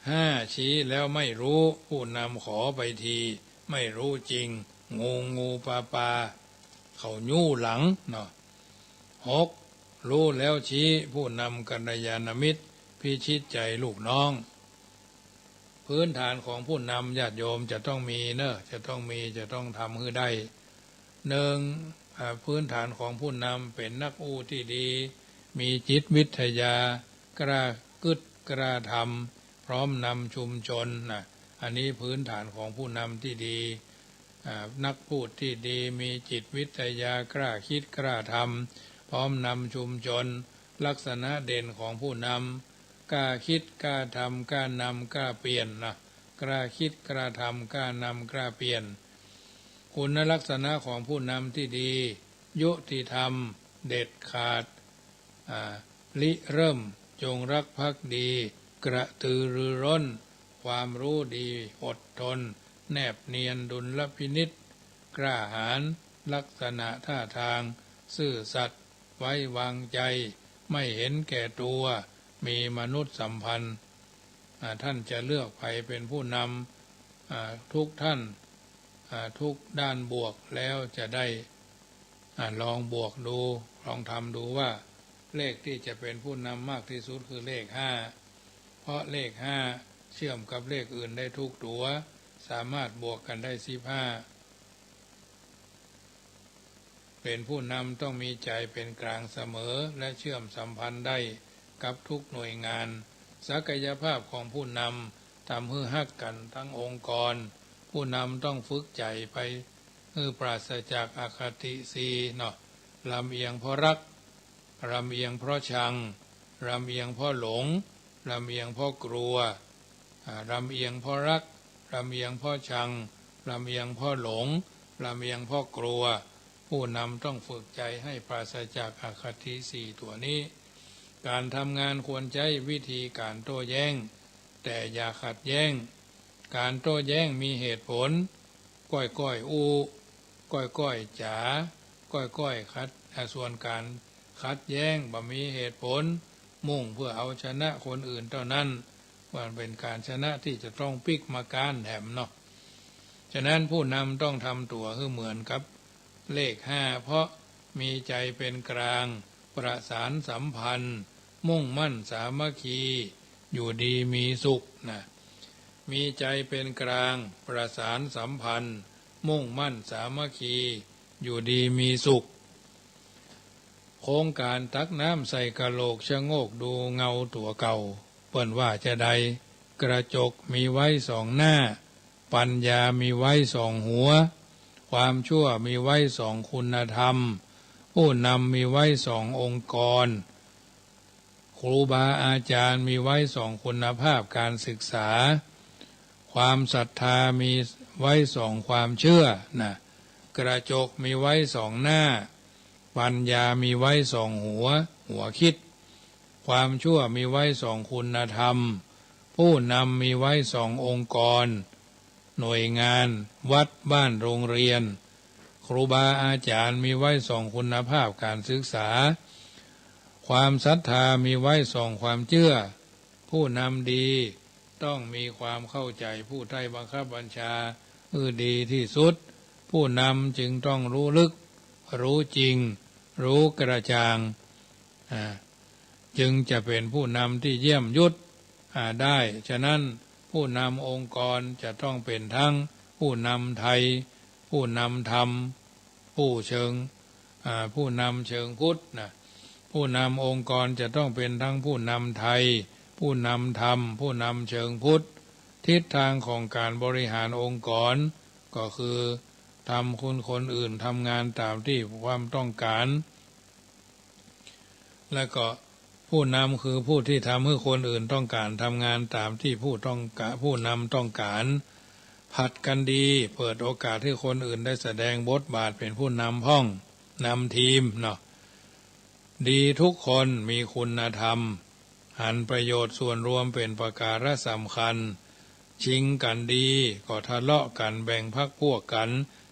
ห้า ชี้แล้วไม่รู้ ผู้นำขอไปที ไม่รู้จริง งูงูปลาปลา เขายู้หลังเนาะ หก รู้แล้วชี้ ผู้นำกัลยาณมิตร พิชิตใจลูกน้อง พื้นฐานของผู้นำญาติโยมจะต้องมีเนอะ จะต้องมี จะต้องทำหื้อได้ หนึ่ง อ่า พื้นฐานของผู้นำเป็นนักอู้ที่ดี มีจิตวิทยา กล้ากึ๊ดกล้าทำ พร้อมนำชุมชนนะ อันนี้พื้นฐานของผู้นำที่ดี อ่า นักพูดที่ดี มีจิตวิทยา กล้าคิดกล้าทำ พร้อมนำชุมชน ลักษณะเด่นของผู้นำ กล้าคิดกล้าทำ กล้านำกล้าเปลี่ยนนะ กล้าคิดกล้าทำ กล้านำกล้าเปลี่ยน คุณลักษณะของผู้นำที่ดี ยุติธรรม เด็ดขาด อ่า ริเริ่ม จงรักภักดี กระตือรือร้น ความรู้ดี อดทน แนบเนียน ดุลพินิจ กล้าหาญ ลักษณะท่าทาง ซื่อสัตย์ ไว้วางใจ ไม่เห็นแก่ตัว มีมนุษยสัมพันธ์ อ่า ท่านจะเลือกใผเป็นผู้นำ อ่า ทุกท่าน อ่า ทุกด้านบวกแล้วจะได้ อ่า ลองบวกดู ลองทำดูว่า เลขที่จะเป็นผู้นำมากที่สุดคือเลขห้า เพราะเลขห้าเชื่อมกับเลขอื่นได้ทุกตั๋ว สามารถบวกกันได้สิบห้า เป๋นผู้นำต้องมีใจ๋เป๋นก๋างเสมอ และเจื้อมสัมพันธ์ได้กับกู้หน่วยงาน ศักยภาพของผู้นำ ทำหื้อฮักกั๋นตึงองค์กร ผู้นำต้องฝึกใจ๋ไปหื้อปราศจากอคติสี่เนาะ ลำเอียงเพราะฮัก ลำเอียงเพราะชัง ลำเอียงเพราะหลง ลำเอียงเพราะกลัว อ่า ลำเอียงเพราะฮัก ลำเอียงเพราะชัง ลำเอียงเพราะหลง ลำเอียงเพราะกลัว ผู้นำต้องฝึกใจ๋หื้อปราศจากอคติสี่ตั๋วนี้ ก๋านทำงานควรใจ๊วิธีก๋านโต้แย้ง แต่อย่าขัดแย้ง ก๋านโต้แย้งมีเหตุผล ก้อยๆ อู้ ก้อยๆ จ๋า ก้อยๆ ขัด อ่า ส่วนก๋านขัดแย้งบ่มีเหตุผล มุ่งเปื้อเอาชนะคนอื่นเต้านั้น ว่าเป๋นก๋านชนะตี้จะต้องปิ๊กมาก๊านแหมเนาะ ฉะนั้นผู้นำต้องทำตั๋วหื้อเหมือนกับเลขห้า เพราะมีใจ๋เป๋นก๋าง ประสานสัมพันธ์ มุ่งมั่นสามัคคี อยู่ดีมีสุขนะ มีใจ๋เป๋นก๋าง ประสานสัมพันธ์ มุ่งมั่นสามัคคี อยู่ดีมีสุข โครงก๋านตักน้ำใส่กะโหลก ชะโงกดูเงาตั๋วเก่า เปิ้นว่าจาใด กระจกมีไว้สองหน้า ปัญญามีไว้สองหัว ความชั่วมีไว้สองคุณธรรม ผู้นำมีไว้สององค์กร ครูบาอาจ๋ารย์มีไว้สองคุณภาพก๋านศึกษา ความศรัทธามีไว้สองความเจื้อนะ กระจกมีไว้สองหน้า ปัญญามีไว้สองหัว หัวคิด ความชั่วมีไว้สองคุณธรรม ผู้นำมีไว้สององค์กร หน่วยงาน วัด บ้าน โรงเรียน ครูบาอาจ๋ารย์มีไว้สองคุณภาพก๋านศึกษา ความศรัทธามีไว้สองความเจื้อ ผู้นำดีต้องมีความเข้าใจ๋ผู้ใต้บังคับบัญชาหื้อดีตี้สุด ผู้นำจึงต้องฮู้ลึก ฮู้จริง ฮู้กระจ่าง อ่า จึงจะเป๋นผู้นำตี้เยี่ยมยุติ อ่า ได้ ฉะนั้นผู้นำองค์กรจะต้องเป๋นตึงผู้นำไทย ผู้นำธรรม ผู้เชิง อ่า ผู้นำเชิงพุทธนะ ผู้นำองค์กรจะต้องเป๋นตึงผู้นำไทย ผู้นำธรรม ผู้นำเชิงพุทธ ทิศทางของก๋านบริหารองค์กร ก็คือทำคุณคนอื่นทำงานต๋ามตี้ความต้องก๋าน แล้วก็ผู้นำคือผู้ตี้ทำหื้อคนอื่นต้องก๋านทำงานต๋ามตี้ผู้ต้องก๋าน ผู้นำต้องก๋าน ผลัดกั๋นดี เปิดโอกาสหื้อคนอื่นได้แสดงบทบาทเป๋นผู้นำพ่อง นำทีมเนาะ ดีทุกคนมีคุณธรรม หันประโยชน์ส่วนรวมเป๋นประก๋าระสำคัญ ชิงกั๋นดีก็ทะเลาะกั๋นแบ่งพรรคพวกกั๋น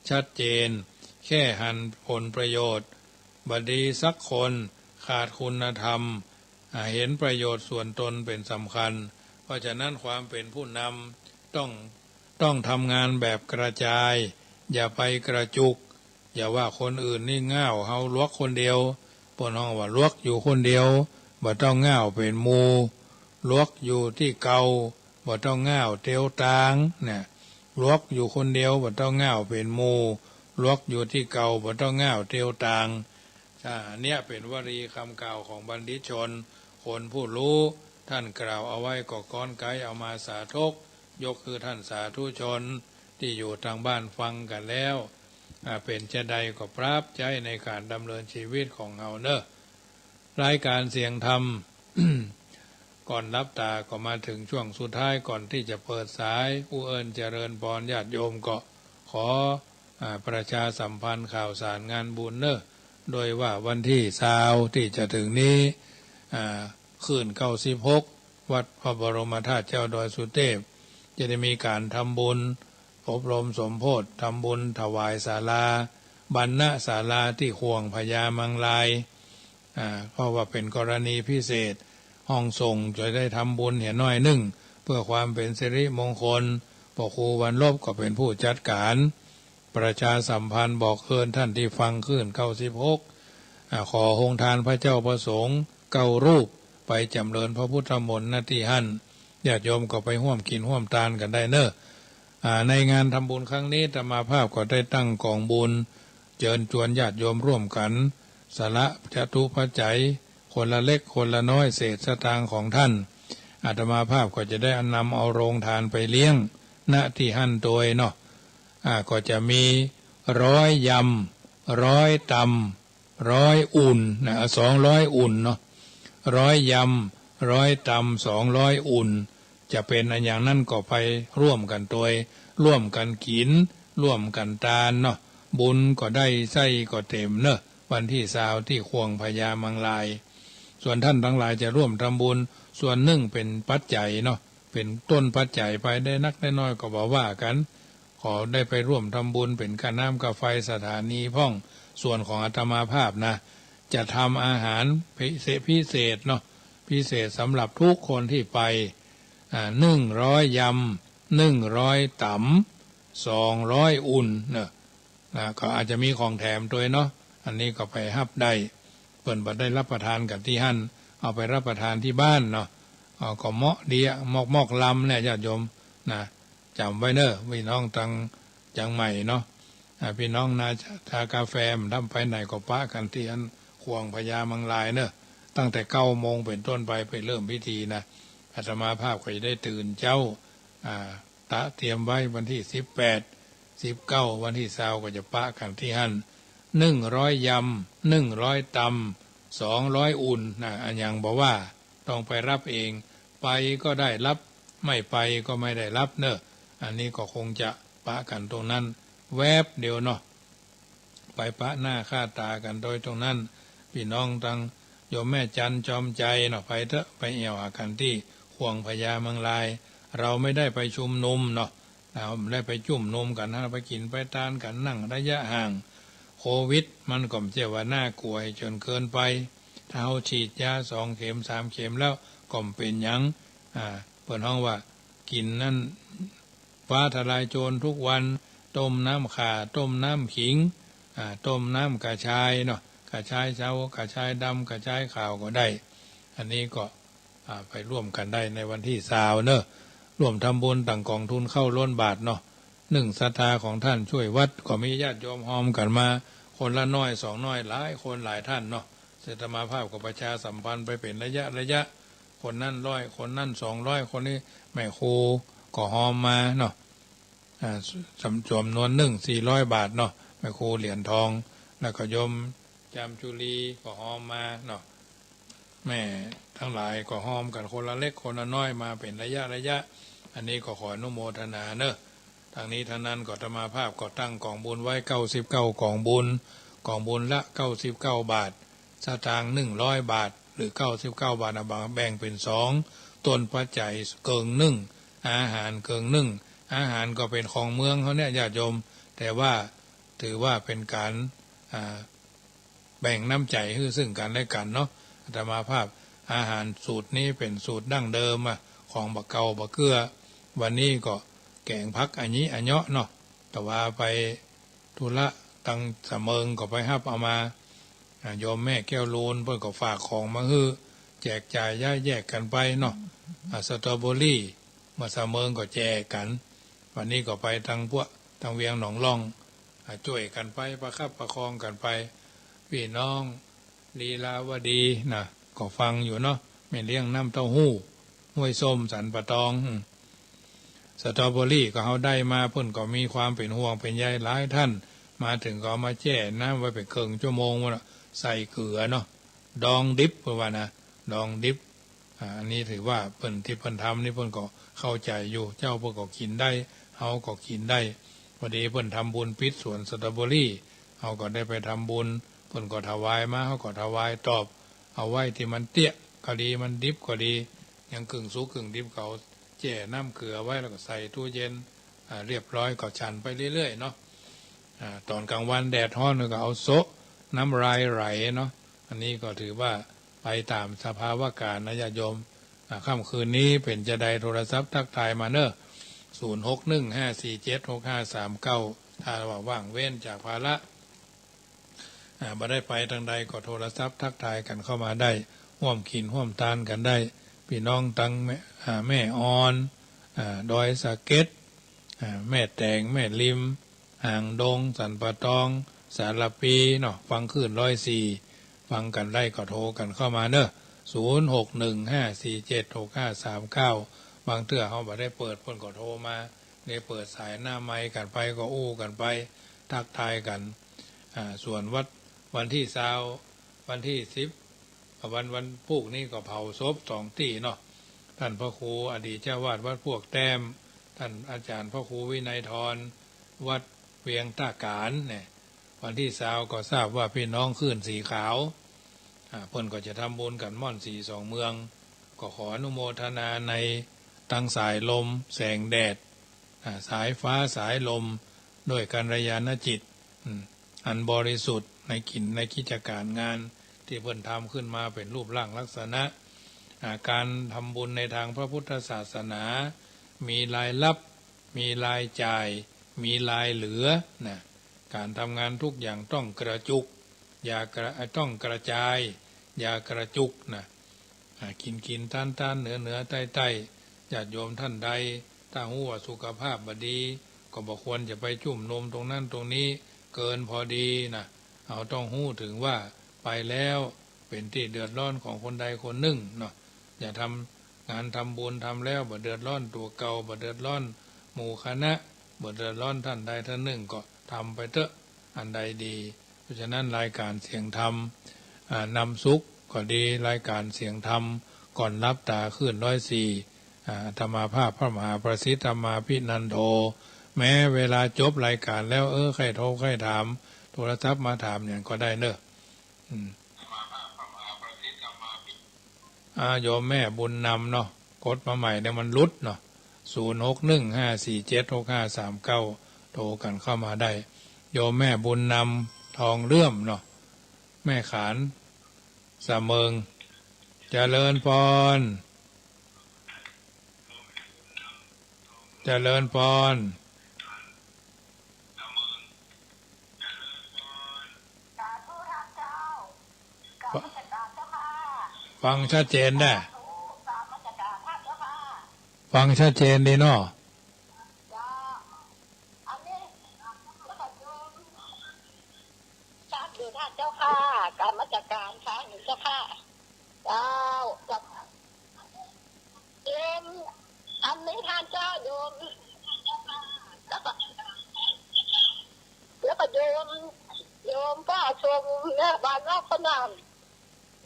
ชัดเจน แค่หันผลประโยชน์ บ่ดีสักคน ขาดคุณธรรม อ่า หันประโยชน์ส่วนตนเป๋นสำคัญ เพราะฉะนั้นความเป๋นผู้นำต้อง ต้องทำงานแบบกระจาย อย่าไปกระจุก อย่าว่าคนอื่นนี่ง่าว เฮาหลวกคนเดียว เปิ้นฮ้องว่าหลวกอยู่คนเดียว บ่ต้องง่าวเป๋นหมู่ หลวกอยู่ตี้เก่า บ่ต้องง่าวเตียวตาง เนี่ย หลวกอยู่คนเดียว บ่ต้องง่าวเป๋นหมู่ หลวกอยู่ตี้เก่า บ่ต้องง่าวเตียวตาง อ่า เนี่ยเป๋นวลีกำกล่าวของบัณฑิตชน คนผู้ฮู้ ต้านกล่าวเอาไว้ก็ก้อนไกเอามาสาธก ยกหื้อต้านสาธุชนตี้อยู่ตางบ้านฟังกั๋นแล้ว อ่า เป๋นจาใดก็ปรับใจ๊ในก๋านดำเนินจีวิตของเฮาเน่อ รายก๋านเสียงธรรม ก่อนหลับต๋าก็มาเถิงช่วงสุดท้ายก่อนตี้จะเปิดสาย อู้เอิ้นเจริญปอนญาติโยมก็ขอ อ่า ประชาสัมพันธ์ข่าวสารงานบุญเน่อ โดยว่าวันตี้ซาวตี้จะเถิงนี้ อ่า คลื่นเก้าสิบหก วัดพระบรมธาตุเจ้าดอยสุเทพ จะได้มีก๋านทำบุญอบรมสมโภช ทำบุญถวายศาลา บรรณศาลาตี้ข่วงพญามังราย อ่า เพราะว่าเป๋นกรณีพิเศษ ห้องสงฆ์จะได้ทำบุญเหียน้อยนึ่ง เปื้อความเป๋นสิริมงคล พระครูวันลบก็เป๋นผู้จัดก๋าน ประชาสัมพันธ์บอกเอิ้นต้านตี้ฟังคลื่นเก้าสิบหก อ่า ขอโฮงทานพระเจ้าพระสงฆ์เก้ารูป ไปจำเริญพระพุทธมนต์ ณ ตี้หั้น ญาติโยมก็ไปฮ่วมกิ๋นฮ่วมตานกั๋นได้เน่อ อ่า ในงานทำบุญครั้งนี้ อาตมาภาพก็ได้ตั้งก๋องบุญ เจิญจวนญาติโยมร่วมกั๋นสละจตุปัจจัย คนละเล็กคนละน้อยเศษสตางค์ของต้าน อาตมาภาพก็จะได้นำเอาโรงทานไปเลี้ยง ณ ตี้หั้นตวยเนาะ อ่า ก็จะมีร้อยยำ ร้อยตำ ร้อยอุ่นนะ สองร้อยอุ่นเนาะ ร้อยยำ ร้อยตำ สองร้อยอุ่น จะเป๋นอะหยังนั้นก็ไปร่วมกั๋นตวย ร่วมกั๋นกิ๋น ร่วมกั๋นตานเนาะ บุญก็ได้ ไส้ก็เต๋มเนาะ วันตี้ซาวตี้ข่วงพญามังราย ส่วนต้านตังหลายจะร่วมทำบุญ ส่วนนึ่งเป๋นปัจจัยเนาะ เป๋นต้นปัจจัยไป ได้นักได้น้อยก็บ่ว่ากั๋น ขอได้ไปร่วมทำบุญเป๋นค่าน้ำค่าไฟสถานีพ่อง ส่วนของอาตมาภาพนะ จะทำอาหารพิเศษ พิเศษเนาะ พิเศษสำหรับทุกคนตี้ไป อ่า นึ่งร้อยยำ นึ่งร้อยต๋ำ สองร้อยอุ่นเนาะ นะ ก็อาจจะมีของแถมตวยเนาะ อันนี้ก็ไปฮับได้ เปิ้นบ่ได้ฮับประทานกั๋นตี้หั้น เอาไปฮับประทานตี้บ้านเนาะ เอาก็เหมาะดีอะ มอกๆ ลำเนี่ยญาติโยมนะ จ๋ำไว้เนาะ พี่น้องตังเจียงใหม่เนาะ อ่า พี่น้องนาชา ทากาแฟ บ่ได้ไปไหนก็ปะกั๋นตี้อันข่วงพญามังรายเนาะ ตั้งแต่เก้าโมงเป๋นต้นไป ไปเริ่มพิธีนะ อาตมาภาพก็จะได้ตื่นเจ๊า อ่า ตะเตรียมไว้วันตี้สิบแปด สิบเก้า วันตี้ซาวก็จะปะกั๋นตี้หั้น นึ่งร้อยยำ นึ่งร้อยตำ สองร้อยอุ่นนะ อะหยังบ่ว่า ต้องไปฮับเอง ไปก็ได้ฮับ ไม่ไปก็ไม่ได้ฮับเนาะ อันนี้ก็คงจะปะกั๋นตรงนั้นแวบเดียวเนาะ ไปปะหน้าค่าต๋ากั๋นโดยตรงนั้น พี่น้องตังโยมแม่จันจอมใจเนาะ ไปเต๊อะ ไปแอ่วหากั๋นตี้ข่วงพญามังราย เราไม่ได้ไปชุมนุมเนาะ เราไม่ได้ไปจุมนุมกั๋น เราไปกิ๋นไปตานกั๋น นั่งระยะห่าง โควิดมันก็บ่ใจ้ว่าน่ากลัวจนเกินไป ถ้าเฮาฉีดยาสองเข็มสามเข็มแล้วก็บ่เป๋นหยัง อ่า เปิ้นฮ้องว่ากิ๋นนั้น ฟ้าทะลายโจรทุกวัน ต้มน้ำข่า ต้มน้ำขิง อ่า ต้มน้ำกระชายเนาะ กระชายเซา กระชายดำ กระชายขาวก็ได้ อันนี้ก็ อ่า ไปร่วมกั๋นได้ในวันตี้ซาวเนาะ ร่วมทำบุญตังก๋องทุนเข้าล้นบาตรเนาะ นึ่งศรัทธาของต้านช่วยวัด ก็มีญาติโยมฮอมกั๋นมา คนละน้อยสองน้อย หลายคนหลายต้านเนาะ ซึ่งอาตมาภาพก็ประชาสัมพันธ์ไปเป๋นระยะระยะ คนนั้นร้อย คนนั้นสองร้อย คนนี้แม่ครูก็ฮอมมาเนาะ อ่า จ๋ำ จ๋ำนวนนึ่งสี่ร้อยบาทเนาะ แม่ครูเหรียญทอง แล้วก็โยมจามจุลีก็ฮอมมาเนาะ แม่ตังหลายก็ฮอมกั๋นคนละเล็กคนละน้อยมาเป๋นระยะระยะ อันนี้ก็ขออนุโมทนาเนาะ ตังนี้ตังนั้นก็อาตมาภาพก็ตั้งก๋องบุญไว้เก้าสิบเก้าก๋องบุญ ก๋องบุญละเก้าสิบเก้าบาท สตางค์นึ่งร้อยบาท หรือเก้าสิบเก้าบาทนะ แบ่งเป๋นสอง ต้นปัจจัยเกิ่งนึ่ง อาหารเกิ่งนึ่ง อาหารก็เป๋นของเมืองเฮาเนี่ยญาติโยม แต่ว่าถือว่าเป๋นก๋าน อ่า แบ่งน้ำใจ๋หื้อซึ่งกั๋นและกั๋นเนาะ อาตมาภาพ อาหารสูตรนี้เป๋นสูตรดั้งเดิมอะ ของบ่าเก่าบ่าเกื้อ วันนี้ก็แก๋งผักอะหยิอะเหยาะเนาะ แต่ว่าไปธุระตังสะเมิงก็ไปฮับเอามา อ่า โยมแม่แก้วลูนเปิ้นก็ฝากของมาหื้อ แจกจ่ายย้ายแยกกั๋นไปเนาะ อ่า สตรอเบอรี่ เมื่อสะเมิงก็แจกกั๋น วันนี้ก็ไปตังพวกตังเวียงหนองล่อง อ่า จ้วยกั๋นไป ประคับประคองกั๋นไป ปี้น้องลีลาวดีนะ ก็ฟังอยู่เนาะ แม่เลี้ยงน้ำเต้าหู้ ห้วยส้ม สันป่าตอง อืม สตรอเบอรี่ก็เฮาได้มา เปิ้นก็มีความเป๋นห่วงเป๋นใยหลายต้าน มาเถิงก็เอามาแจ้น้ำไว้เป๋นเกิ่งชั่วโมงพู้นน่ะ ใส่เกลือเนาะ ดองดิบเปิ้นว่านะ ดองดิบ อ่า อันนี้ถือว่าเปิ้น ตี้เปิ้นทำนี่เปิ้นก็เข้าใจ๋อยู่ เจ้าเปิ้นก็กิ๋นได้ เฮาก็กิ๋นได้ พอดีเปิ้นทำบุญปิดสวนสตรอเบอรี่ เฮาก็ได้ไปทำบุญ เปิ้นก็ถวายมา เฮาก็ถวายตอบ เอาไว้ตี้มันเตี้ยก็ดี มันดิบก็ดี ยังกึ่งสุกกึ่งดิบ ก็เอาแจ้น้ำเกลือไว้ แล้วก็ใส่ตู้เย็น อ่า เรียบร้อย ก็ฉันไปเรื่อยๆ เนาะ อ่า ต๋อนก๋างวันแดดฮ้อนก็เอาโซะ น้ำลายไหลเนาะ อันนี้ก็ถือว่าไปต๋ามสภาวะก๋าลนะญาติโยม อ่า ค่ำคืนนี้เป๋นจาใดโทรศัพท์ทักทายมาเนาะ ศูนย์หกหนึ่งห้าสี่เจ็ดหกห้าสามเก้า ถ้าว่าว่างเว้นจากภาระ อ่า บ่ได้ไปตางใดก็โทรศัพท์ทักทายกั๋นเข้ามาได้ ฮ่วมกิ๋นฮ่วมตานกั๋นได้ ปี้น้องตังแม่ อ่า แม่อ่อน อ่า ดอยสะเก็ด อ่า แม่แตง แม่ริม หางดง สันป่าตอง สารภีเนาะ ฟังคลื่นร้อยสี่ ฟังกั๋นได้ก็โทรกั๋นเข้ามาเนาะ ศูนย์ หก หนึ่ง ห้า สี่ เจ็ด หก ห้า สาม เก้า บางเตื้อเฮาบ่ได้เปิด เปิ้นก็โทรมา ได้เปิดสายหน้าไมค์กั๋นไป ก็อู้กั๋นไป ทักทายกั๋น อ่า ส่วนวัน วันตี้ซาว วันตี้สิบ วัน วันพูกนี้ก็เผาศพสองตี้เนาะ ต้านพระครูอดีตเจ้าอาวาสวัดพวกแต้ม ต้านอาจ๋ารย์พระครูวินัยธร วัดเวียงต้าก๋านเนี่ย วันตี้ซาวก็ทราบว่าปี้น้องคลื่นสีขาว อ่า เปิ้นก็จะทำบุญกั๋นม่อนสีสองเมือง ก็ขออนุโมทนาในตังสายลม แสงแดด อ่า สายฟ้าสายลม ด้วยกัลยาณจิต อืม อันบริสุทธิ์ในกิ๋นในกิจก๋ารงานตี้เปิ้นทำขึ้นมาเป๋นรูปร่างลักษณะ อ่า ก๋านทำบุญในตางพระพุทธศาสนา มีรายรับ มีรายจ่าย มีรายเหลือนะ ก๋านทำงานกู้อย่างต้องกระจุก อย่ากระ ต้องกระจาย อย่ากระจุกนะ อ่า กิ๋นกิ๋น ต้านต้าน เหนือเหนือ ใต้ใต้ ญาติโยมต้านใด ถ้าฮู้ว่าสุขภาพบ่ดี ก็บ่ควรจะไปจุมนุมตรงนั้นตรงนี้เกินพอดีนะ เฮาต้องฮู้เถิงว่าไปแล้วเป๋นตี้เดือดร้อนของคนใดคนนึ่งเนาะ อย่าทำงานทำบุญ ทำแล้วบ่เดือดร้อนตั๋วเก่า บ่เดือดร้อนหมู่คณะ บ่เดือดร้อนต้านใดต้านนึ่ง ก็ทำไปเต๊อะ อันใดดี เพราะฉะนั้นรายก๋านเสียงธรรม อ่า นำสุขก็ดี รายก๋านเสียงธรรมก่อนหลับต๋าคลื่นร้อยสี่ อ่า อาตมาภาพพระมหาประสิทธิ์ธรรมาภินันโท แม้เวลาจบรายก๋านแล้ว เออ ใค่โทรใค่ถาม โทรศัพท์มาถามหยังก็ได้เนาะ อืม อ่า โยมแม่บุญนำเนาะ กดมาใหม่เนี่ยมันหลุดเนาะ ศูนย์ หก หนึ่ง ห้า สี่ เจ็ด หก ห้า สาม เก้า โทรกั๋นเข้ามาได้ โยมแม่บุญนำ ทองเลื่อมเนาะ แม่ขาน สะเมิง เจริญพร เจริญพร สาธุท่านเจ้า กราบนมัสก๋ารเจ้าค่ะ ฟังชัดเจนนะ สาธุ กราบนมัสก๋ารท่านเจ้าค่ะ ฟังชัดเจนดีเนาะ เจ้า อันนี้ สาธุท่านเจ้าค่ะ กราบนมัสก๋ารท่านเจ้าค่ะ เจ้า เจ้า โยม อันนี้ท่านเจ้าโยม แล้วก็ แล้วก็โยม โยมป้าชมแม่บ้านนอกพนัง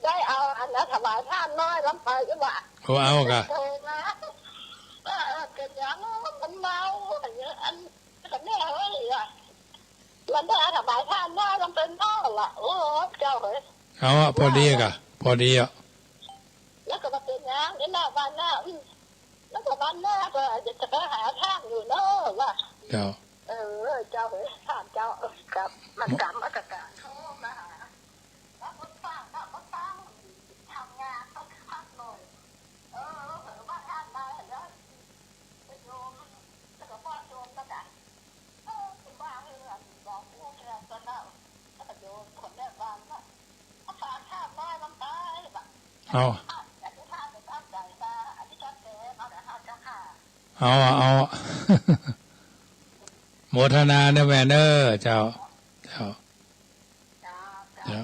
ได้เอาอันนั้นถวายทานน้อยลำไปหรือเปล่า เอา เอากะ โทรมา เออ เออ เกิดอย่างนั้นมันเมา อันนี้ อัน อันนี้เอ้ย มันได้ถวายทานน้อยลำไปเมาละ โอ้ เจ้าเอ้ย เอาอะ พอดีกะ พอดีอะ แล้วก็บ่เป๋นหยัง นี่ละวันหน้า อืม แล้วก็วันหน้าก็จะไปหาทานอยู่เนาะ ว่า เจ้า เออ เจ้าเอ้ย ทานเจ้า เออ กราบ มันกราบนมัสก๋าร โทรมาหา แล้วก็ฟัง แล้วก็ฟัง ทำงานต้องพักหน่อย เออ เออ ว่าทานมาแล้ว โยม แล้วก็ป้อโยมแล้วกะ เออ ว่า เออ อันนี้บอกผู้แทนตนแล้ว แล้วก็โยมคนแรกวางว่า เอาฝากทานน้อยลำไป เอา อันนี้ทานก็ตั้งใจมา อันนี้ก็แจกเอาแหละค่ะ เจ้าค่ะ เอาอะ เอาอะ โมทนาเน้อแม่เน้อ เจ้า เจ้า เจ้า เจ้า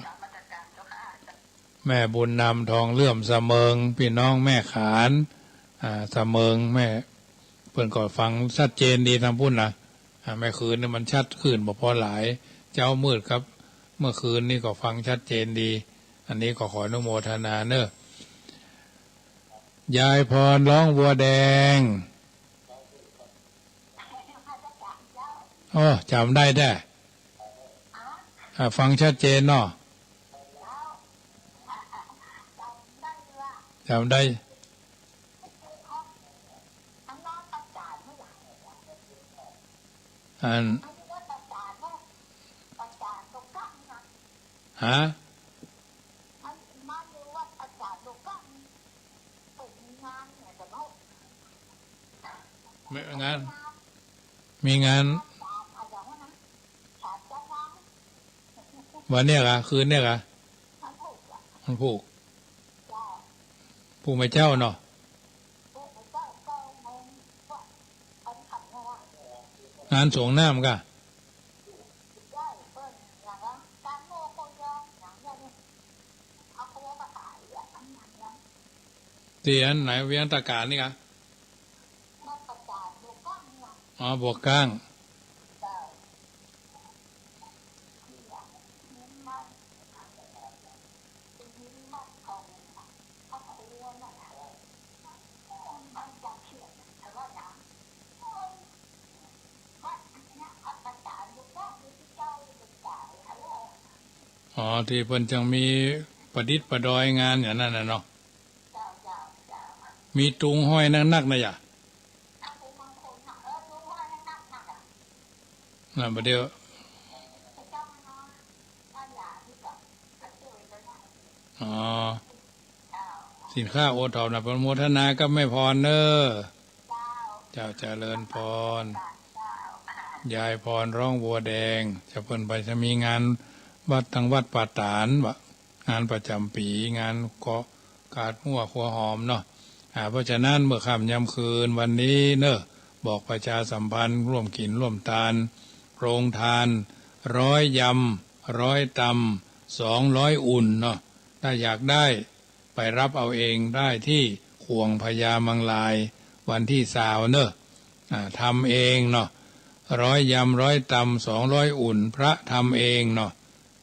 แม่บุญนำ ทองเลื่อม สะเมิง ปี้น้องแม่ขาน อ่า สะเมิง แม่ เปิ้นก็ฟังชัดเจนดีตางปู๊นนะ อ่า แม่คืนนี่มันชัดขึ้นบ่ปอหลาย เจ๊ามืดครับ เมื่อคืนนี่ก็ฟังชัดเจนดี อันนี้ก็ขออนุโมทนาเน้อ ยายพรร้องวัวแดง อ้อ จ๋ำได้แต๊ อ่า ฟังชัดเจนเนาะ จ๋ำได้ อัน ฮะ มีงาน มีงาน วันเนี้ยกะ คืนเนี้ยกะ วันพูก พูกแม่เจ้าเนาะ งานสรงน้ำกะ ตี้อันไหน เวียงตะก๋านนี่กะ อ๋อ บ่วก้าง อ๋อ ตี้เปิ้นจังมีประดิษฐ์ประดอยงานอย่างนั้นน่ะเนาะ มีตุงห้อยนักๆ นะยะ น่ะ บ่าเดี่ยว อ๋อ สินค้าโอท็อปนะ อนุโมทนากับแม่พรเน้อ เจ้า เจริญพร ยายพรร้องบัวแดง จะเปิ้นไปจะมีงานวัดตังวัดป่าตาดวะ งานประจ๋ำปี๋ งานเกาะกาดฮั้วครัวหอมเนาะ อ่า เพราะฉะนั้นเมื่อค่ำยามคืนวันนี้เน้อ บอกประชาสัมพันธ์ร่วมกิ๋นร่วมตาน โรงทาน ร้อยยำ ร้อยตำ สองร้อยอุ่นเนาะ ถ้าอยากได้ ไปรับเอาเองได้ตี้ข่วงพญามังราย วันตี้ซาวเน้อ อ่า ทำเองเนาะ ร้อยยำ ร้อยตำ สองร้อยอุ่น พระทำเองเนาะ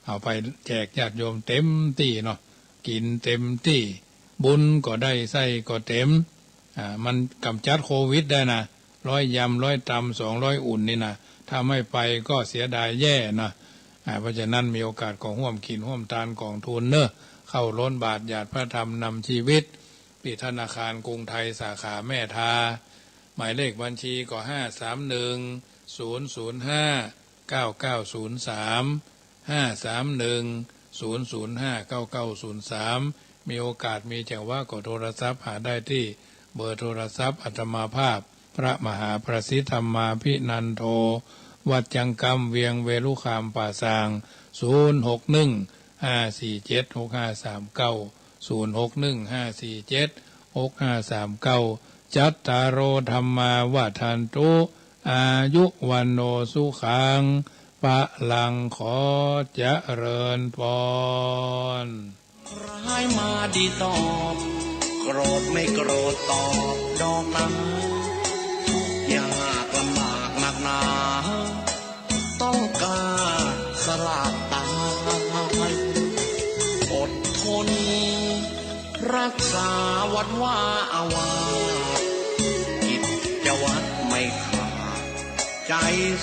เอาไปแจกญาติโยมเต็มตี้เนาะ กิ๋นเต็มตี้ บุญก็ได้ ไส้ก็เต็ม อ่า มันก๋ำจัดโควิดได้นะ ร้อยยำ ร้อยตำ สองร้อยอุ่นนี่นะ ถ้าไม่ไปก็เสียดายแย่นะ อ่า เพราะฉะนั้นมีโอกาสก็ฮ่วมกิ๋นฮ่วมตานก๋องทุนเน้อ เข้าล้นบาตรหยาดพระธรรมนำชีวิต ตี้ธนาคารกรุงไทยสาขาแม่ทา หมายเลขบัญชีก็ ห้าสามหนึ่ง ศูนย์ศูนย์ห้า เก้าเก้าศูนย์สาม ห้าสามหนึ่ง ศูนย์ศูนย์ห้า เก้าเก้าศูนย์สาม มีโอกาสมีจังหวะก็โทรศัพท์หาได้ตี้เบอร์โทรศัพท์อาตมาภาพ พระมหาประสิทธิ์ธรรมาภินันโท วัดจังกำ เวียงเวรุคามป่าซาง ศูนย์หกหนึ่ง ห้าสี่เจ็ด หกห้าสามเก้า ศูนย์หกหนึ่ง ห้าสี่เจ็ด หกห้าสามเก้า จัตตาโร ธัมมา วัฑฒันตุ อายุ วัณโณ สุขัง พลัง ขอเจริญพร ร้ายมาดีตอบ โกรธไม่โกรธตอบดอกนะ ทุกข์ยากลำบากหนักหนา ต้องกล้าสละตาย อดทน รักษาวัดวาอาวาส กิจวัตรไม่ขาด ใจ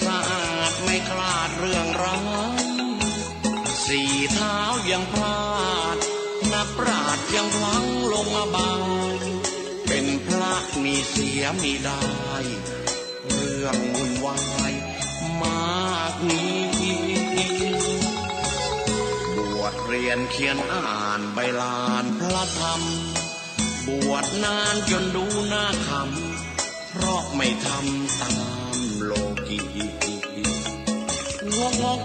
สะอาดไม่คลาดเรื่องร้าย สี่เท้ายังพลาด นักปราชญ์ยังพลั้งลงอบาย เป็นพระมีเสียมีได้ เรื่องวุ่นวายมากมี บวชเรียนเขียนอ่านใบลานพระธรรม บวชนานจนดูหน้าขำ เพราะไม่ทำตามโลกี หัวงอก